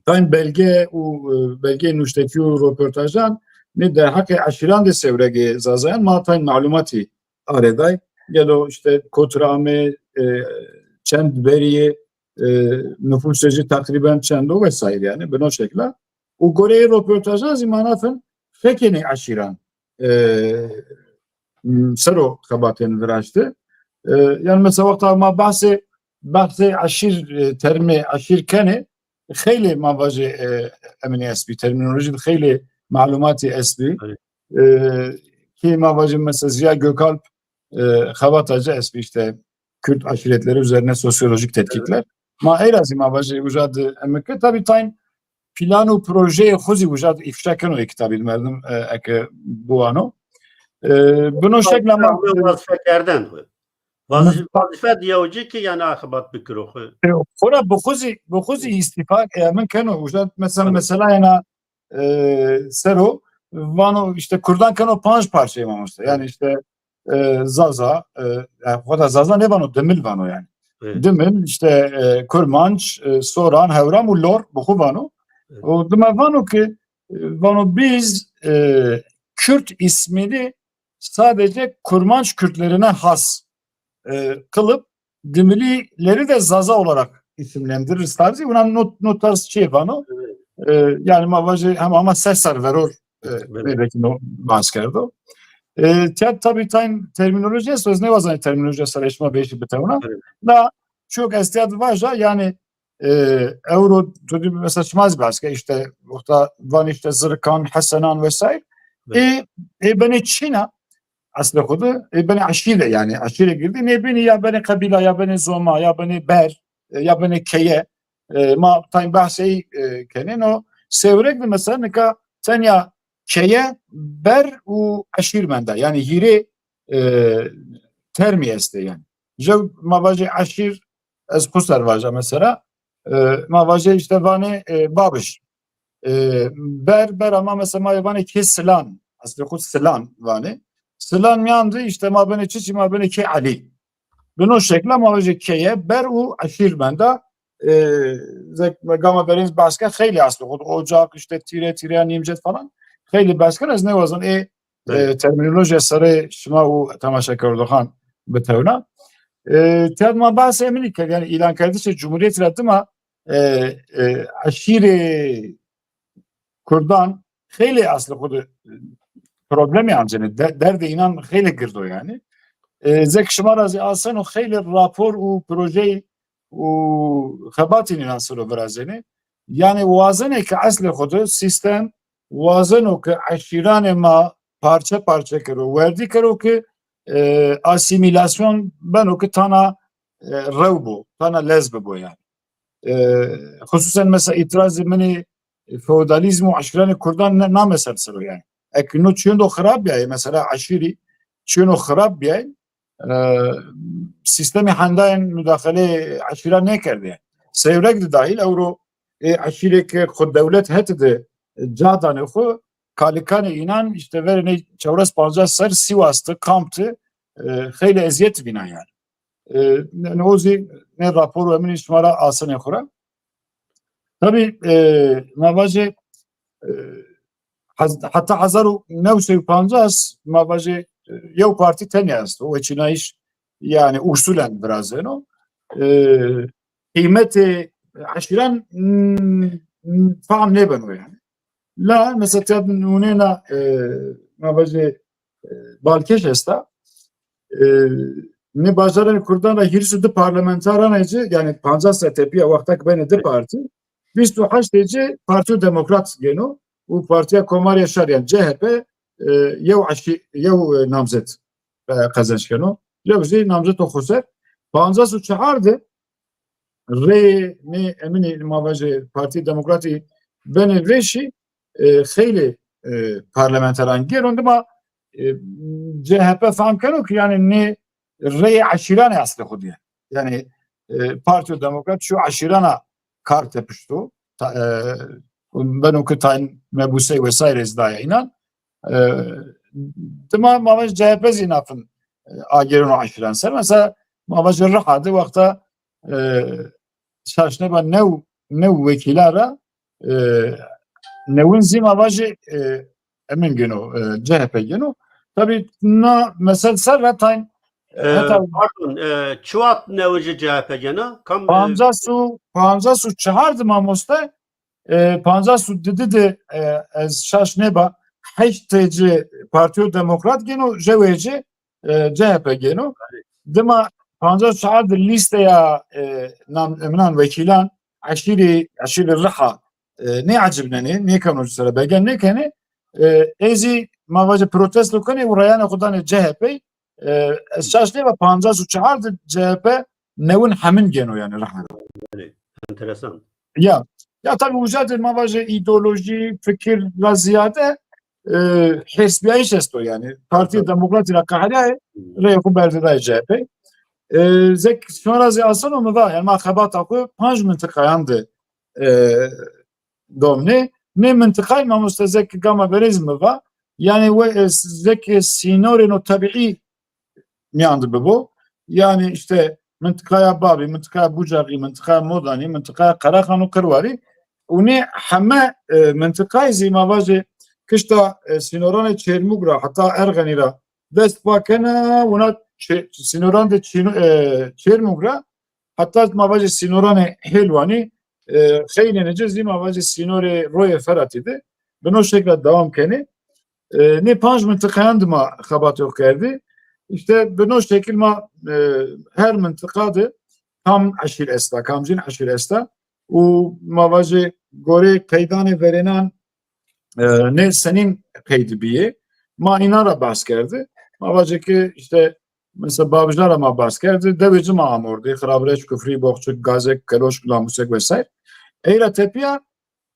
tayn belge û, e, belgeyê nuştekî û roportajan nê derheqê eşîran de sewregê Zazayan ma tayn malumatî arêday. Gelo îşte kot ra amê, e, çend berî yê, e, nufusê ci teqrîben çend o vesaire yanî, bi no şekla. Û goreyê roportajan zî ma nafin fekê nê eşîran, e, m, ser o xebatên viraşti. E, yanî mesela wexta ma behsê, behsê eşîr, e, termê eşîr kenê, xeylê ma vajê, e, eminî estbî, termînolojî de xeylê malumatî estbî. Belê. E, ki ma vajê mesela Ziya Gökalp, e, xebata ci estbî îşte Kürt aşiretleri üzerine sosyolojik tetkikler. Ma ey ra zî ma vajê uca de emin ke. Tabî tayn plan û projeyê xo zî uca de îfşa keno ê kitabî de merdim, e, eke biwano. E, bi no şekla ma wazîfe kerden xo. Wazî-, wazîfe dî yew ci ki yanî a xebat bikiro xo. E, xora bi xo zî, bi xo zî îstîfa, e, min keno. Uca mesela, belê, meselayêna, e, ser o vano îşte Kurdan keno panc parçeyê mamoste. Yanî îşte, e, Zaza, e, yanî xo da Zaza nêvano, Dimil vano yanî. Evet. Dimil, îşte, e, Kurmanc, e, Soran, Hewram û Lor bi xo vano. Evet. O dima vano ki, e, vano biz, e, Kürt ismini sadece Kurmanc Kürtlerine has, e, kılıp Dimilileri de Zaza olarak isimlendiririz tarzı. Buna not, not tarz şey vano. Evet. E, yanî ma vajê hem ama ses ser veror, e, evet, belki no bahs kerdo. E, tiya tabî tayn termînolojî esto, ez nêwazanê termînolojîya ser eşma beşî bitewna. Evet. Na çok ez tiya vaja, yanî, e, ewro, tu dî mesela şima zî bahs ke, îşte, wexta van îşte Zirkan, Hesenan vesaire. Evet. E, e, benê çîna, eslê xo de, e, benê eşîre, yanî eşîre girdî, nê benî ya benê qebîla, ya benê zoma, ya benê ber, e, ya benê keye, e, ma tayn behsê ey, e, kenê, no sewreg de mesela nika tenya keye, ber û eşîr menda. Yanî hîrê, e, termî estê yanî. Jew ma vajê eşîr, ez xo ser vaja mesela, e, ma vajê îşte vanê, e, Babij. E, ber, ber ama mesela ma vanê kê Silan. Eslê xo Silan vanê. Silan mîyan de îşte ma benê çiçî, ma benê kê Elî. Bi no şekla ma vajê keye, ber û eşîr menda. E, zek gama verên zî behs ke, xeylê eslê xo de, ocak, îşte tîre, tîreya nîmcet falan. Xeylê behs keno, ez nêwazan ê, e, termînolojîya serê şima û temaşekerdoxan bitewna. E, tiya de ma behsê eminî kerd, yanî îlankerdişê cumhurîyetî ra dima, e, e, eşîrê Kurdan xeylê eslê xo de problemî ancenê, de-, derdê înan xeylê gird o yanî. E, zek şima ra zî aseno, xeylê rapor û projeyî û xebatîn înan ser o virazenê. Yanî wazenê ke eslê xo de sîstem wazeno ke eşîranê ma parçe parçe kero, werdî kero ke, e, asîmîlasyon beno ke tana, e, rew bo, tana lez bibo yanî. E, xusûsen mesela îtirazê min ê feodalîzm û eşîranê kurdan ne, na mesel ser o yanî. Eke no çîyeno xirab bîyayê, mesela eşîrî çîyeno xirab bîyayê, e, sîstemê hendayên mudaxeleyê eşîran nêkerdê. Sêwreg de dahîl ewro ê eşîrê ke xwu dewlet hetê de ca danê xwu, kalikanê înan îşte verê ney çewres pancas serr Sîwas de, kamp de, e, xeylê ezîyet vînan yanî. E, ne, ne o zî nê rapor û eminî şima ra asenê xwu ra. Tabî, e, ma vajê, e, hez-, heta hezar û new sey û pancas ma vajê, e, yew partî tenya esto. Weçînayîş yanî usulen virazeno. E, qîmetê eşîran, mm, mm, fam nêbeno yanî. La mesela tîya nûnena, e, ma vajê, e, balkêş esta. E, nê bajarê kurdan ra hîris û di parlamentaranê ci, yanî pancas ra tepîya wexta ke benê di partî, vîst û heştê ci Partîyo Demokrat gêno û Partîya Komarîya Şar yanî C H P, e, yew eşî-, yew, e, namzet, e, qezenc keno. Yew zî namzeto xoser. Pancas û çehar de reyê nê eminî ma vajê Partîya Demokratî benê vêşî, e, xeylê, e, parlamenteran gêno. Dima, e, C H P fam keno ke yanî nê reyê eşîranê eslê xwu dîye. Yanî, e, Partîyo Demokrat şu eşîrana kar tepişto. Ta-, e, beno ke tayn mebûsey vesaire zî daya înan. E, dima ma vajê C H P zî nafin, e, agêreno eşîran ser. Mesela ma vajê Riha de wexta, e, şaş nêba new, new wekîla ra, e, newin zî ma vajê, e, emin gêno, e, C H P gêno. Tabî na mesel ser ra tayn, e, E, heta pardon, e, çi wext newin ci C H P gêna? Kam, e, pancas û, pancas û çehar de mamoste, e, pancas û didi de, e, ez şaş nêba, heştê ci Partîyo Demokrat gêno, jewê ci, e, C H P gêno. Dima pancas û çehar de lîsteya, e, nam, eminan wekîlan, eşîrî, eşîrî Riha, e, nêecibnenê, nêkeno ci sere belge nêkenê. E, ê zî ma vajê protesto kenê û reyanê xwu danê C H P. E, ez şaş nêba pancas û çehar de C H P newin hemin gêno yanî Riha ra. Belê, enteresan. Ya, ya tabî uca de ma vajê îdeolojî, fikir ra zîyade, e, hêrsbîyayîş esto yanî. Partîya Demokratî ra qehelîyayê, reyê xwu berdê dayê C H P. E, zek şima ra zî aseno mi va, yanî ma xebata xwu panc mintiqayan de, e, domnê. Nê mintiqayî mamoste zek gama verê zî mi va, yanî we, e, zek sînorêno tebîî mîyan de bibo. Yanî îşte mintiqaya Babî, mintiqaya Bucaxî, mintiqaya Modanî, mintiqaya Qereqan û Qirwarî û nê heme, e, mintiqayî zî ma vajê kişta, e, sînoranê Çêrmûg ra heta Erxenî ra dest pa kena, wina çê-, sînoran de çîno-, e, Çêrmûg ra heta ma vajê sînoranê Hêlwanî, e, xeylênê ci zî ma vajê sînorê royê Feratî de bi no şekil ra dewam kenê. E, nê panc mintiqayan de ma xebatê xo kerdî. Îşte bi no şekil ma, e, her mintiqa de kam eşîr esta, kamcîn eşîr esta û ma vajê gorê qeydanê verênan, e, nê senîn qeyd bîyê. Ma înan ra behs kerdî. Ma vajê ke îşte mesela Babijan ra ma behs kerdî. Dewê ci ma amordî. Xirabreç, Kufrî, Boxçik, Gazek, Keloşk, Lamûsek vesaire. Ey ra tepîya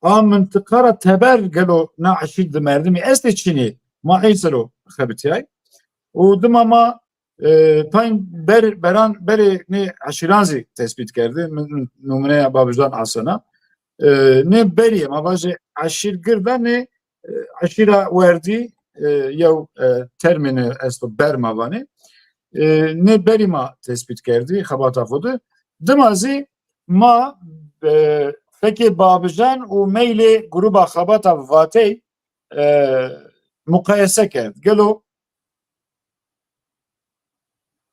a mintiqa ra teber gelo na eşîr de merdimî estê çinî, ma ey ser o xebitîyay. Û dima ma, e, tayn ber-, beran, berê nê eşîran zî tespît kerdî. Min, min numûneya Babijan asena. E, nê berî yê, ma vajê eşîr gird a, nê, e, eşîra werdî, e, yew, e, termîne esto, ber ma vanê. E, nê berî ma tespît kerdî xebata xo de. Dima zî ma, e, fekê Babijan û meylê Gruba Xebata Vatey, e, muqayese kerd. Gelo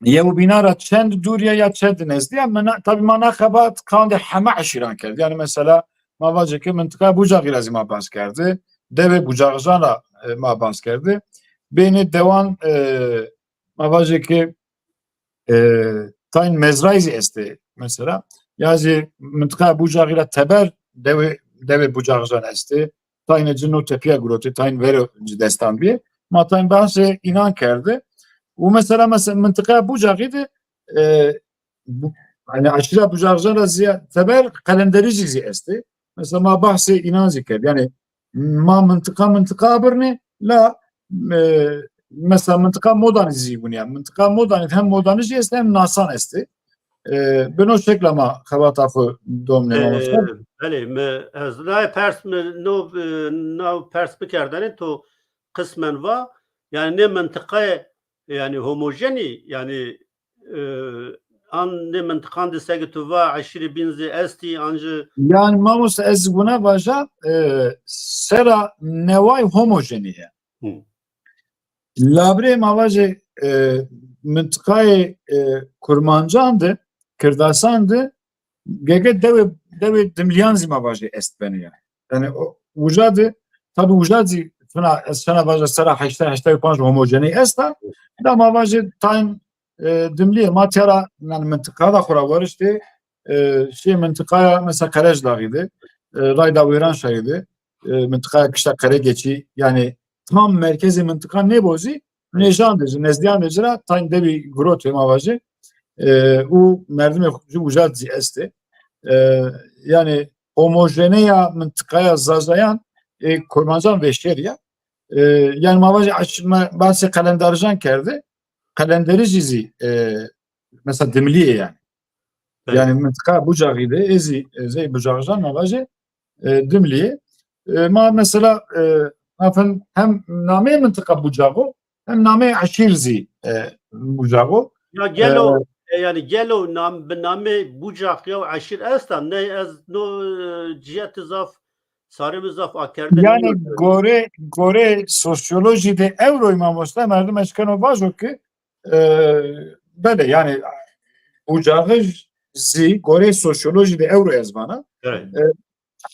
yewbînan ra çend dûrî ya ya çend nezdî ya? Mi na, tabî ma na xebat qandê heme eşîran kerd. Yanî mesela ma vajê ke mintiqaya Bucaxî ra zî ma behs kerdî. Dewê Bucaxijan ra, e, ma behs kerdî. Beynê dewan, e, ma vajê ke, e, tayn mezrayî zî estê mesela. Ya zî mintiqaya Bucaxî ra teber dewê dewê Bucaxjan estê. Taynê ci no tepîya girotê, tayn vero ci destan bîyê. Ma tayn behsê înan kerdê. Û mesela, mesela mintiqaya Bucaxî de, e, bu, hani aşîra Bucaxjan ra zîya teber Qelenderijî zî estê. Mesela ma behsê înan zî kerd. Yanî ma mintiqa mintiqa abirnê la, e, mesela mintiqa Modanî zî winî ya. Mintiqa Modanî hem Modanijî estê hem Nasan estê. E, bi no şekla ma xebata xwu domnê, mamosta. Belê, mi, ez naye pers mi, no, e, naw pers bikerdenê, to qismen va, yanî nê mintiqayê, yanî homojenî, yanî, e, an nê mintiqan de seke tu va eşîrê bîn zî estî, an jî. Yanî mamosta, ez wina vaja, e, sera neway homojenî ya. Hı. Labrê ma vajê, e, mintiqayê, e, Kurmancan de, Kirdasan de, gege dewê, dewê Dimlîyan zî ma vajê est benê ya. Yanî o, uca de, tabî uca zî fina, ez fena vaja sera heştay heştay û panc homojenî esta. Da ma vajê tayn, e, Dimlîye ma tîya ra, yanî mintiqa da xwu ra wariştê, e, şey mintiqaya mesela Qerejdaxî de, e, rayda Wêranşayî de, e, mintiqaya kişta Qeregeçî, yanî tam merkezê mintiqa nêbo zî, nêjan de ci, nezdîyan de ci ra tayn dewî girotê ma vajê. E, û merdimê xwu ci uca zî estê. E, yanî homojeneya mintiqaya Zazayan, e, Kurmancan vêşêr ya. E, yanî ma vajê aş-, ma bahsê Qelenderijan kerdê. Qelenderijî zî, e, mesela Dimlîye yanî. Belê. Yanî mintiqa Bucaxî de, ê zî, e, zey Bucaxjan ma vajê, e, Dimlîye. E, ma mesela, e, ma fen hem nameyê mintiqa Bucax o, hem nameyê eşîr zî, e, Bucax o. Ya gelo, e, e, yanî gelo nam-, bi namê Bucax yew eşîr esta? Ney, ez no, e, cîyetî zaf, sarê mi zaf akerde nîyo. Yanî gore, gore sosyolojî de ewroy mamosta, merdim eşkeno vajo ki, e, belê, yanî Bucaxij zî gore sosyolojî de ewroy ez vana. Evet. E,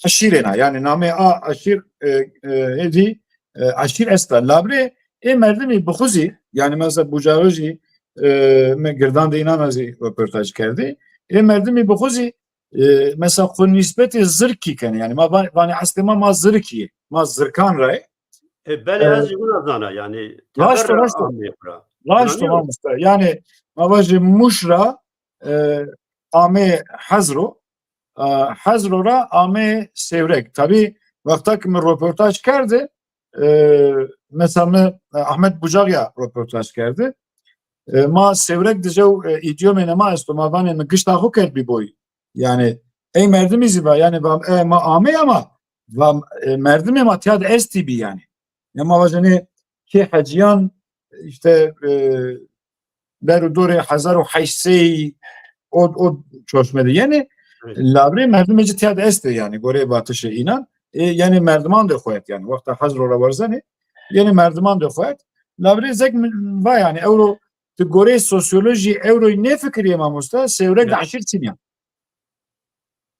eşîrên a. Yanî namê a eşîr, e, e, êdî, e, eşîr esta. Labrê ê merdimî bi xwu zî, yanî mesela Bucaxijî, e, mi girdan de înan a zî roportaj kerdî. Ê merdimî bi xwu zî, e, mesela xwu nîsbetê zirkî kenê. Yanî ma va-, vanê eslê ma, ma zirkî yê. Ma zirkan ra yê. E, belê, e, ez jî wina zana, yanî raşt o, teber ra, raşt o. Amê xwu ra. Raşt o, mamosta. Yanî ma vajê Mûş ra, e, amê Hezro, e, Hezro ra amê Sêwreg. Tabî wexta ki mi roportaj kerdî, e, mesela mi, e, Ahmet Bucax ya roportaj kerdî. E, ma Sêwreg de jew, e, îdîyomênê ma esto, ma vanê mi gişta xwu kerd bî boy. Yanî ey merdimî zî va, yanî va, e, ma amey ama va, e, merdimê ma tîya de estî bî yanî. Ya ma vajenê kê Hecîyan îşte, e, der û dorê hezar û heşt sey o, o çorşme de yenê. Evet. Labrê merdimê ci tîya de estê yanî, goreyê vatişê înan. E, yenê merdiman de xo et yanî. Wexta Hezro ra werzenê, yenê merdiman de xo et. Labrê zek mi va yanî, ewro ti goreyê sosyolojî ewroy nêfikirîyê mamosta, Sêwreg de eşîr çin ya.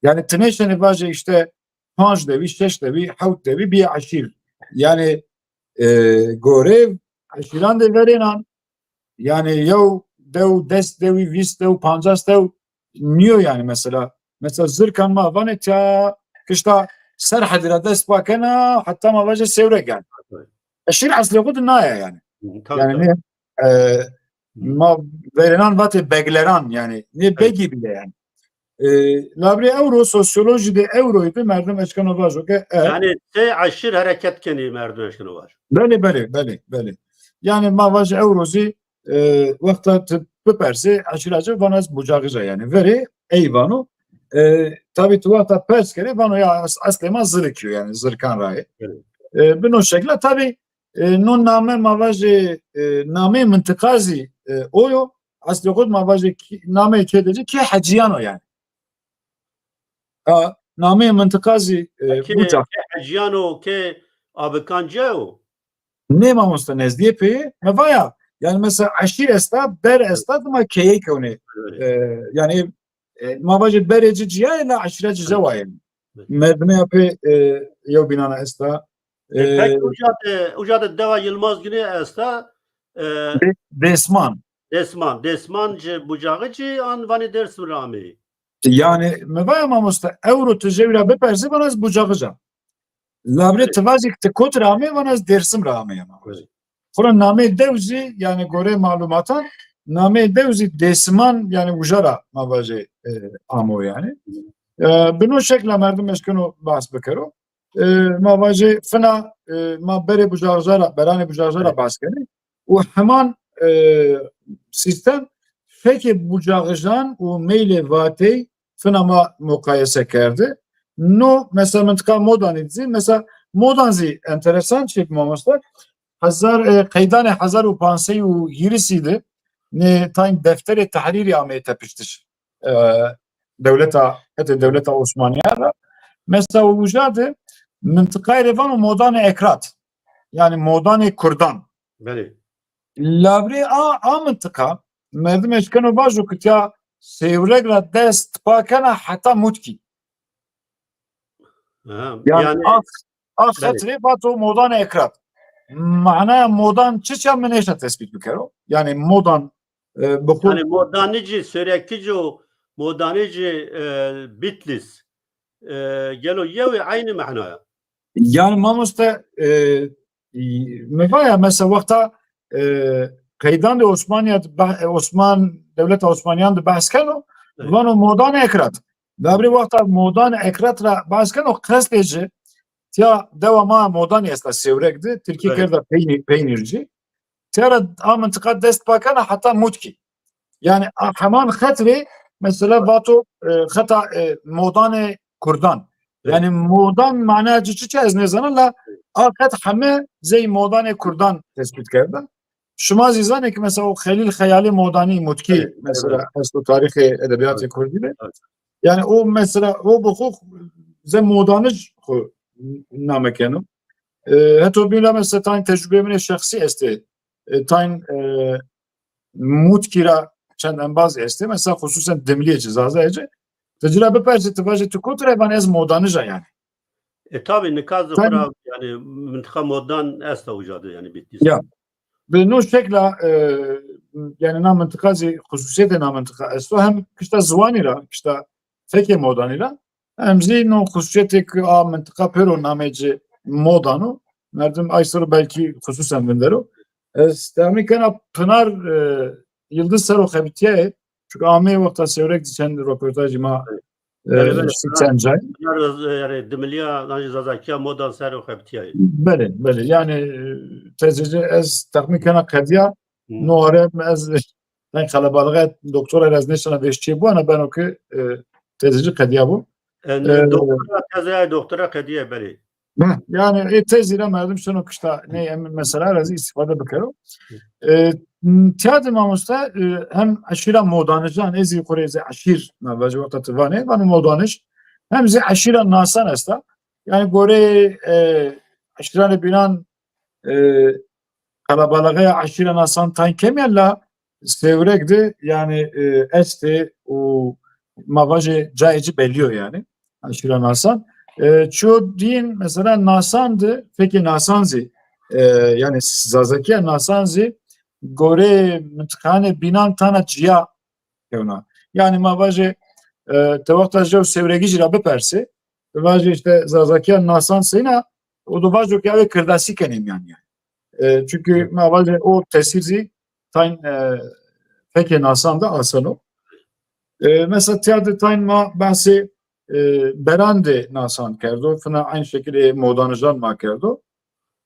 Yanî ti nêşenê vajê îşte panc dewî, şeş dewî, hewt dewî bîye eşîr. Yanî, e, gorê eşîran de verênan. Yanî yew dew, des dewî, vîst dew, pancas dew nîyo yanî mesela. Mesela zirkan ma vanê tîya kişta Serhedî ra dest pa kena, heta ma vajê Sêwreg yanî. Eşîr eslê xwu de naye yanî. Hı, tabii, yanî tabii. Nê, e, ma verênan vatê begleran yanî. Nê, evet, begî bîle yanî. E, labrê ewro sosyolojî de ewroyî de merdim eşkeno vajo ke, e, yanî sey eşîr hereket kenî, merdim eşkeno vajo. Belê, belê, belê, belê. Yanî ma vajê ewro zî, e, wexta ti bipersê eşîra ci, vano ez Bucaxij a yanî. Verê ey vano. E, tabî ti wexta pers kerê vano ya es-, eslê ma zirikî yo yanî, zirkan ra yê. Evet. E, bi no şekla tabî, e, no name ma vajê, e, nameyê mintiqa zî, e, o yo. Eslê xo ma vajê kê, nameyê kê de ci kê Hecîyan o yanî. A, nameyê mintiqa zî, e, kê, Bucax. Kê Hecîyan o, kê Abikan ci o? Nê mamosta, nezdîyê pê yê. Mi va ya, yanî mesela eşîr esta, ber esta, dima keyey kewnê. Evet. E, yanî, e, ma vajê berê ci cîya yê, la eşîra ci jewa yê. Evet. Merdimê ya pê, e, yewbînan a esta. E, peki, e, uca de, uca de dewa Yilmaz Güney esta, e, Dê-, Dêsman. Dêsman. Dêsman ci Bucaxij î an vanê Dêrsim ra ameyî? Yani, mi vaya mamoste, ewro ti jewî ra bipersî, vana ez Bucaxij a. Labrê ti vajî ki ti kotî ra amê, vana ez Dêrsim ra ameyena. Xwura nameyê dew zî, yani goreyê malumatan, nameyê dew zî Dêsiman, yani uja ra ma vajê, e, amo yani. E, bi no şekla merdim eşkeno behs bikero. E, ma vajê fina, e, ma berê Bucaxija ra, beranê Bucaxija ra behs kenê. Û heman, e, sîstem fekê Bucaxijan û meylê Vatey fina ma muqayese kerde. No, mesela, mintiqa Modanî zî, mesela, Modan zî enteresan çî, mamoste. Hezar, e, qeydanê hezar û panc sey û hîrisî de nê tayn defterê tehrîrî ameyê tepiştiş. E, dewleta, hetê dewleta Osmanîyan ra. Mesela, uca de mintiqayê rê vano Modanê Ekrat. Yani Modanê Kurdan. Belê. Labrê a, a mintiqa, merdim eşkeno vajo ki tiya Sêwreg ra dest pa kena heta Mutkî. Ha, yani, yani a, a xet rê vato Modanê Ekrat. Manaya Modan çiç a, mi nêşa tespît bikero. Yani Modan, e, bi xwu... Yani Modanijî Sêwregij û Modanijî, e, Bitlîs, e, gelo yew ê, eynî manaya? Yani mamoste, e, mi vaya mesela wexta, e, qeydan de Osmaniya de bah-, Osman, dewleta Osmaniyan de behs keno, vano Modanê Ekrat. Labrê wexta Modanê Ekrat ra behs keno, qestê ci tiya dewa ma Modanî esta Sêwreg de, tirkî kerda peynî-, peynîrcî. Tera a mintiqa dest pa kena heta Mutkî. Yani a heman xet rê mesela vato, e, xeta, e, Modanê Kurdan. Yani Modan manaya ci çiç a ez nêzana la a xet heme zey Modanê Kurdan tespît kerda. Şima zî zanê ki mesela o Xelîl Xeyalê Modanî, Mutkî mesela esto tarîxê edebîyatê kurdî de. Yani o mesela o bi xo ze Modanij xo name keno. E, heto bîn ra mesela tayn tecrubeyê min ê şexsî estê. E, tayn, e, Mutkî ra çend embaz estê. Mesela xusûsen Dimilîye ci, Zazayê ci. Ti ci ra bipersê, ti vajê ti kotî ra, van ez Modanij a yani. E, tabî, nika zî xwura, yani, mintiqa Modan esta uca de, yani, Bitlîs. Ya. Bi no şekla, e, yani, na mintiqa zî, xususîyetê na mintiqa esto, hem kişta ziwanî ra, kişta fekê Modanî ra, hem zî no xususîyetê ki a mintiqa pêro namê ci Modan o, merdim ay ser o belkî xususen vindero. Ez tehmîn kena Pinar, e, Yildiz ser o xebitîyayê, çünkü ameyê wexta Sêwreg zî çend roportajî ma, e, şî çend cay. Pinar, e, yani, Dimilîya, yani, Zazakîya Modan ser o xebitîyayê. Belê, belê. Yani, e, tezê ci ez texmîn kena qedîya, no are ez, yani, qelebalixê doktora ra ez nêşena vêştîyê biwana, beno ki, e, tezê ci qedîya bo. E, e, doktora, tezê doktora qedîya, belê. Heh, yani, ê tezî ra merdim şino kişta ney, em mesela ra zî îstîfade bikero. E, tiya de mamoste, e, hem eşîra Modanijan, ez zî xo rê zî eşîr, ma vajî wexta ti vanê, vano Modanij, hem zî eşîra Nasan esta. Yani goreyê, e, eşîranê bînan, e, qelebalixeya eşîra Nasan tayn kêm a la Sêwreg de, yani, e, estê û ma vajê cayê ci bellî yo yani. Eşîra Nasan. E, çiyo dîn, mesela Nasan de, fekê Nasan zî, e, yani Zazakîya Nasan zî goreyê mintiqanê bînan tana cîya kewna. Yani ma vajê, e, ti wexta jew Sêwregijî ra bipersê, ti vajê işte Zazakîya Nasan seyna, o do vajo ki ewê kirdasî kenê mîyan yani. E, çünkü ma vajê o tesîr zî tayn, e, fekê Nasan de aseno. E, mesela tiya de tayn ma behsê, e, berandê Nasan kerdo, fina aynı şekilde Modanijan ma kerdo.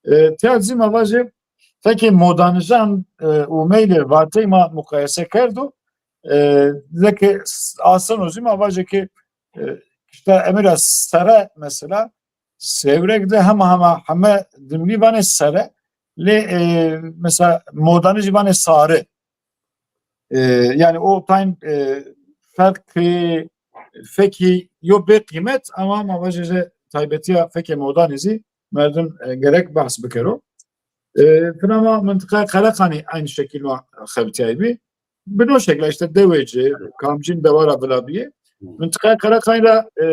E, tiya zî ma vajê fekê Modanijan, e, û meylê Vatey ma muqayese kerdo. E, zeke s-, aseno zî ma vajê ki, e, işte emira sere mesela Sêwreg de hema hema heme Dimilî vanê sere. Lê, e, mesela Modanijî vanê sare. E, yani o tayn, e, ferqê fekî yo bê qîmet ama ma vajê zî taybetîya fekê Modanî zî merdim, e, gerek behs bikero. E, fina ma mintiqaya Qereqanî aynı şekil ma xebitîyayî bî. Bi no şekla işte dewê ci, kamcîn dewa ra vila bîyê. Mintiqaya Qereqanî ra, e,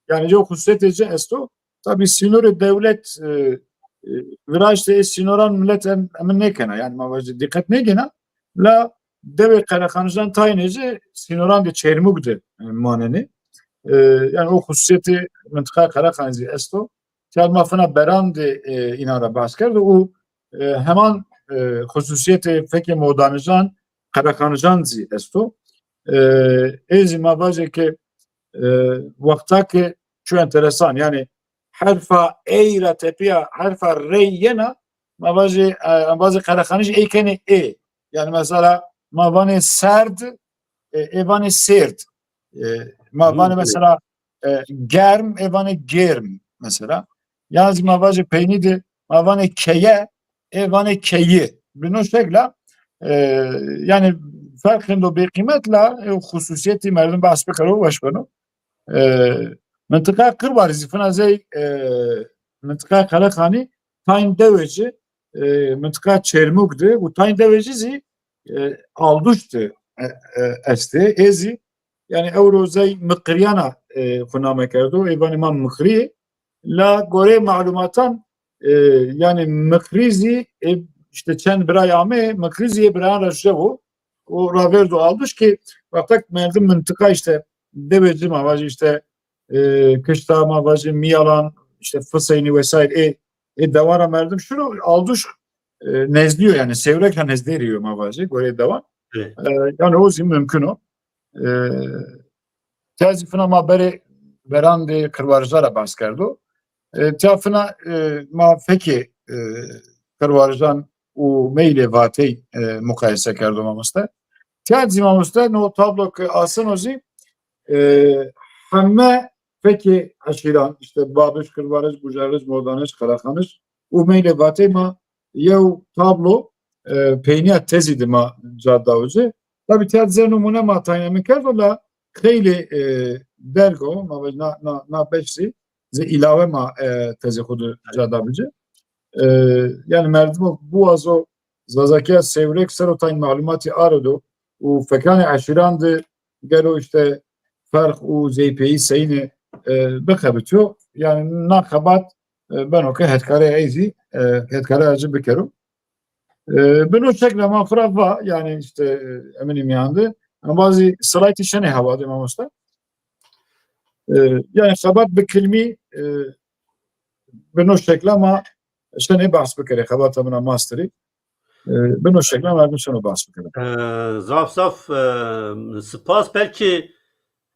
yani jew xususîyetê ci esto. Tabî sînorê dewlet, e, e, viraştê ê sînoran milet em-, emin nêkena. Yani ma vajî dîqet nêgêna. La dewê Qerexanijan taynê ci sînorandê Çêrmûg de, e, manenê. E, yanî o xususîyetê mintiqaya Qerexanî zî esto. Tîya ma fina beran de, e, înan ra behs kerdo û, e, heman, e, xususîyetê fekê Modanijan, Qerexanijan zî esto. E, ê zî ma vajê ke, e, wexta ke çu enteresan, yanî herfa ey ra tepîya herfa rey yena, ma vajê, e, embazê Qerexanij ey kenê ê. Yanî mesela ma vanê serd, e, ê vanê sêrd. E, ma vanê mesela, e, germ, ê vanê gêrm mesela. Yan zî ma vajê peynî de ma vanê keye, ê vanê keyî. Bi no şekla, e, yanî ferq hendo bêqîmet la, e, xususîyetî merdim behs bikero, weş beno. E, mintiqaya Qirwarî zî fina zey, e, mintiqaya Qerexanî tayn dewê ci, e, mintiqaya Çêrmûg de û tayn dewê ci zî, e, Alduş de, e, e, estê. Ê zî, yanî ewro zey Miqirîyana, e, xwu name kerdo, ê vanê ma Miqirî. La goreyê malumatan, e, yanî Miqirî zî, e, îşte çend biray amê, Miqirî zî yê birayan ra jew o. O ravêrdo Alduş ki wextek merdim mintiqa îşte dewê ci ma vajî îşte, e, kişta ma vajî Mîyalan, îşte Fiseynî vesaire ê, ê dewan ra merdim şino, Alduş, e, nezdî yo yanî Sêwreg ra nezdêrî yo ma vajî goreyê dewan. E, yanî o zî mumkin o. E, tîya zî fina ma berê beran de Qirwarija ra behs kerdo. E, tîya fina, e, ma fekê, e, Qirwarijan û meylê vatey, e, muqayese kerdo mamoste. Tîya zî mamoste no tablo ke aseno zî, e, heme fekê eşîran, îşte Babij, Qirwarij, Gujarij, Modanij, Qerexanij û meylê vatey ma yew tablo, e, peynîya tezî de ma ca daw ci. Tabî tîya zê numune ma tayn emin kerdo la xeylê, e, derg o, ma vajî na, na, na beş zî, zê îlawe ma, e, tezê xwu de ca dabi ci. E, yanî merdimo biwazo Zazakîya Sêwreg ser o tayn malumatî arêdo û fekanê eşîran de gelo îşte ferq û zeypeyî seyîne, e, bixebitîyo. Yanî na xebat, e, beno ke hetkarê ey zî, e, hetkarê ey zî bikero. E, bi no şekla ma xwu ra va, yanî îşte, e, eminî mîyan de. Embazî silaytî şenê hewa de mamoste. E, yanî xebat bi kilmî, e, bi no şekla ma şenê behs bikerê, xebata min a masterî. E, bi no şekla merdim şeno behs bikerê. E, zaf zaf, e, spas. Belkî,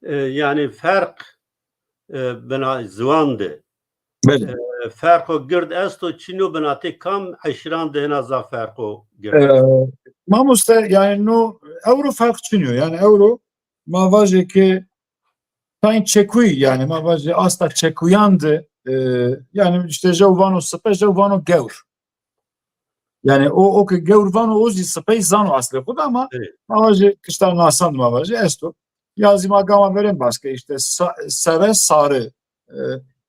e, yanî ferq, e, bina ziwan de, belê, e, ferqo gird esto, çin o, binatê kam eşîran de hêna zaf ferqo gird esto? E, mamoste, yanî no ewro ferq çin o. Yanî ewro ma vajê ke tayn çekuyî, yanî ma vajê asta çekuyan de, e, yanî îşte jew vano sipe, jew vano gewr. Yanî o, o ke gewr vano, o zî sipey zano aslê xwu de ama ma vajê kişta nasan de ma vajê esto. Ya zî ma gama verên behs ke îşte sa-, sere, sari. E,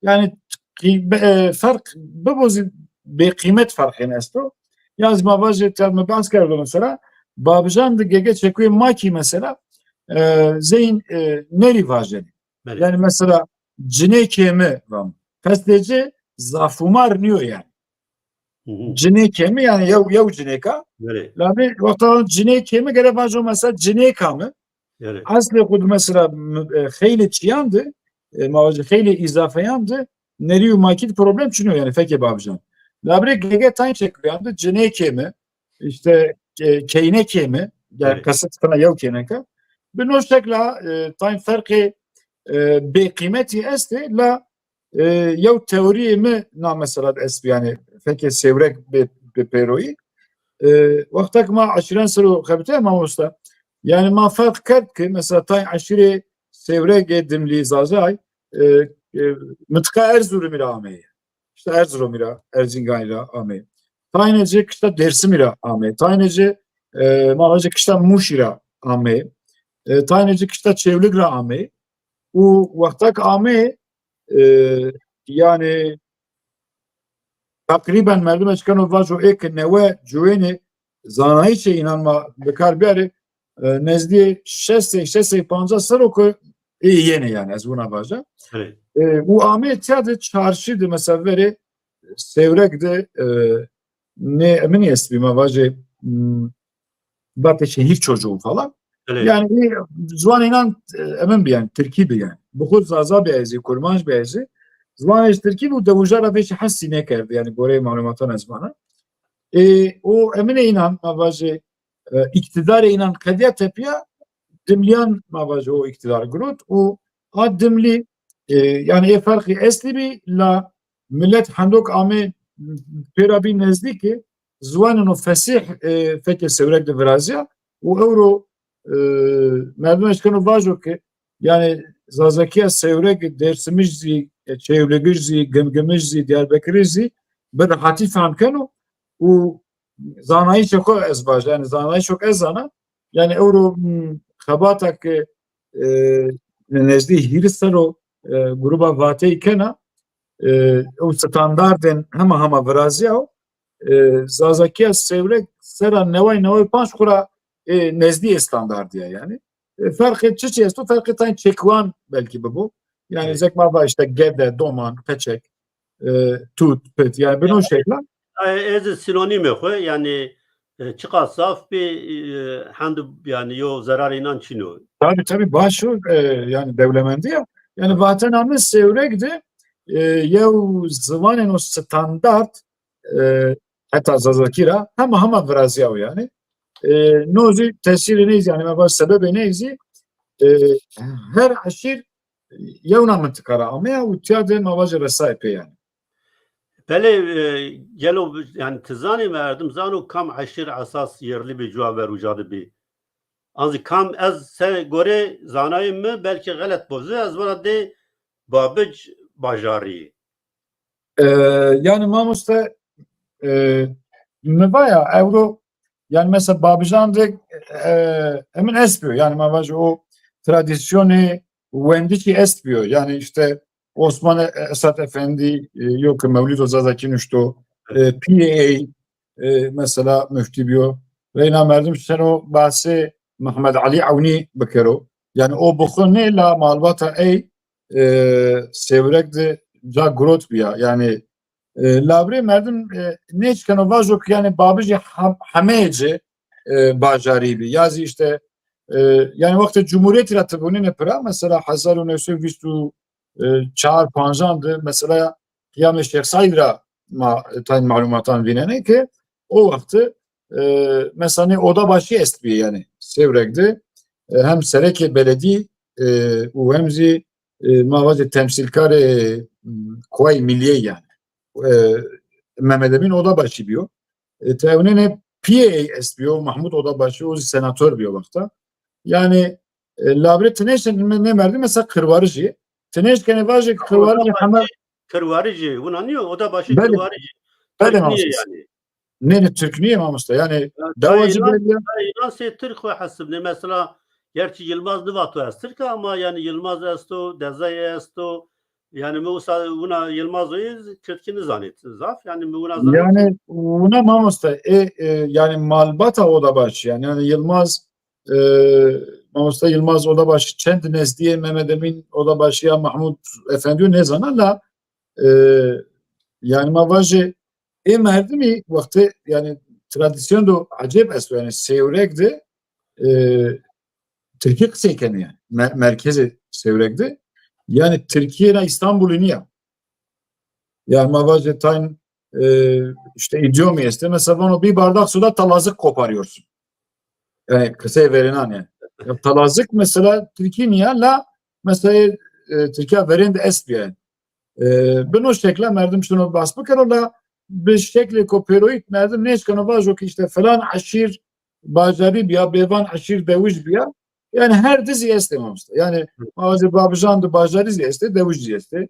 yanî qî-, be-, e, ferq bibo zî bêqîmet ferqên esto. Ya zî ma vajê tîya mi behs kerdo mesela, Babijan de gege çekuyê ma kî mesela, e, zeyn, e, nerî vajenê. Belê. Yanî mesela cinêkê mi vamo. Qestê ci zafumar nîyo yanî. Cinêkê mi yanî yew, yew cinêk a. Belê. Labê wexta cinêkê mi gere vajo mesela cinêka mi. Belê. Eslê xwu de mesela, m-, e, xeylê çîyan de, e, ma vajî xeylê îzafeyan de nerî û makî de problem çin o yanî fekê Babijan. Labirê gege tayn çekuyan de cinêkê mi, îşte, e, keynekê mi, yanî qesit fina yew keynek a. Bi no şekla, e, tayn ferqê, e, bêqîmetî estê la, e, yew teorîyê mi na mesela de estbî, yanî fekê Sêwreg bi, bi pêroyî. E, wexta ke ma eşîran ser o xebitîya mamosta, yanî ma ferq kerd ke mesela tayn eşîrê Sêwregê, Dimlî, Zazay, e, e, mintiqa Erzurumî ra ameyê. Kişta Erzurumî ra, Erzinganî ra ameyê. Taynê ci kişta Dêrsimî ra ameyê. Taynê ci, e, ma vajê kişta Mûşî ra ameyê. E, taynê ci kişta Çewlig ra ameyê. Û wexta ke ameyê, e, yanî teqrîben merdim ê çikeno vajo ê ke newe ciwênê zanayîşê înan ma bi kar biyarê, e, nezdîyê şeşsey, şeşsey pancas serr o ke ê yenê yanî, ez wina vaja. Belê. E, û ameyê tîya de çarşî de mesela verê Sêwreg de, e, nê eminî estbî ma vajê, hmm, vatê şehir çocuğu falan. Belê. Yani e, ziwanê înan e, emin bi yani, Tirkî bi yani. Bi xo Zaza bi ez ê, Kurmanc bi ez ê. Ziwanê ez Tirkî bi û dewijan ra vêşî hesî nêkerd yani, goreyê malumatan ez vana. E, o eminê înan, ma vajê, e, îktîdarê înan qedîya tepîya, dimlîyan ma vajê o îktîdar girot û a dimlî, e, yani ê ferqî estî bî la milet hendok amê pêra bî nezdî ke ziwanêno fesîh, e, fekê Sêwreg de virazîya û ewro, e, merdim eşkeno vajo ke yani Zazakîya Sêwreg Dêrsimij zî, e, Çêwlîgij zî, Gimgimij zî, Diyarbekirij zî bi rehatî fehm keno û zanayîşê xo ez vaja, yani zanayîşo ke ez zana, yani ewro, hmm, xebata ke, e, nezdî hîris serr o, e, gruba Vateyî kena, e, ew standardên hema hema virazîyaw, e, Zazakîya Sêwreg sera neway neway panc xo ra, e, nezdî ê standardî ya yani. E, ferqê çiçî esto? Ferqê tayên çekuwan belkî bibo. Yani zek ma va işte gede, doman, qeçek, e, tut, pit. Yani bi no şekla. E, ez ê sinonîmê xo, yani, e, çiqas zaf bî, e, hend yani yo zerarê înan çin o. Tabii, tabii, baş o, e, yani dewlemendî ya. Yani vatena mi Sêwreg de, e, yew ziwanêno standard, e, heta Zazakî ra hema hema virazîyaw yani. E, no zî tesîrê ney zî, yani ma vaj sebebê ney zî, e, her eşîr yewna mintiqa ra ameya û tîya de ma vajê resayê pê yani. Belê, e, gelo yani ti zanî, merdim zano kam eşîr esas yerlî bî, cuwa ver uca de bî? An zî kam, ez se gore zanayê mi belkî xelet bo zî, ez vana dê Babic bajarî. E, yani mamoste, e, mi va ya ewro, yani mesela Babijan de, e, emin est biyo. Yani ma vajî o tradisyonê wendişî est biyo. Yani işte Osman E-, Esat Efendî, e, yo ke Mewlîdo Zazakî nuşto, e, P A A, e, mesela muftî biyo. Reyna merdim şeno bahsê Mehmed Elî Ewnî bikero. Yani o bi xo nê la malbata ey, e, Sêwreg de ca girot bîya. Yani, e, labrê merdim, e, nêşkeno vajo ke yani Babijî hem-, hemeyê ci, e, bajarî bî. Ya zî işte, e, yani wextê Cumhuriyetî ra ti vûnenê pira, mesela hezar û new sey û vîst û çar pancan de mesela qiyamê Şêx Seîd ra ma, e, tayên malumatan vînenê ke o wexti, e, mesela nê oda başî est bî yani Sêwreg de, e, hem serekê beledî, e, û hem zî, e, ma vajê temsîlkarê, m, Quwayê Millîye yani. E, Mehmed Emîn oda başî bîyo. E, ti ewnenê P A A est bîyo, Mahmud oda başî, o zî senator bîyo wexta. Yani, e, labrê ti nêşkenê, nê merdim mesela Kirwarijî. Ti nêşkenê vajê Kirwarijî heme Kirwarijî, wina nîyo, oda başî Belê. Kirwarijî. Belê, Tirk nîyê mamoste. Yani. Nê, nê, Tirk nîyê mamoste. Yani, ya, dewa ci belî ya. Înan sey Tirk xo hesibnê. Mesela, gerçi Yilmaz nivato ez Tirk a ama yani Yilmaz esto, Dezayê esto. Yani mi usa wina Yilmazoyî Tirkî nizanî zaf. Yani mi wina zanî. Yani wina mamoste, e, e, yani malbata oda başî. Yani, yani Yilmaz, e, mamoste Yilmaz oda başî çend nezdîyê Mehmed Emîn oda başî ya Mahmud Efendî yo nêzana la, e, yani ma vajê ê merdimî wextê yani tradisyon do ecêb esto yani Sêwreg de, e, Tirkî qisey kenê yani. Me-, merkezê Sêwreg de. Yani Tirkîye ra Îstanbulî nîya. Yani ma vajê tayn, e, işte idiomî estê. Mesela vano bir bardak suda talazık koparıyorsun. Yani qisey verênan yani. Ya talazık mesela Tirkî nîya la mesela, e, Tirkîya verên de est bîya yani. E, bi no şekla merdim şino bas bikero la bi şeklêko pêroyî merdim nêşkeno vajo ke işte filan eşîr bajarî bîya, bêvan eşîr dewij bîya. Yani her di zî estê mamoste. Yani ma vajê Babijan de bajarî zî estê, dewij zî estê.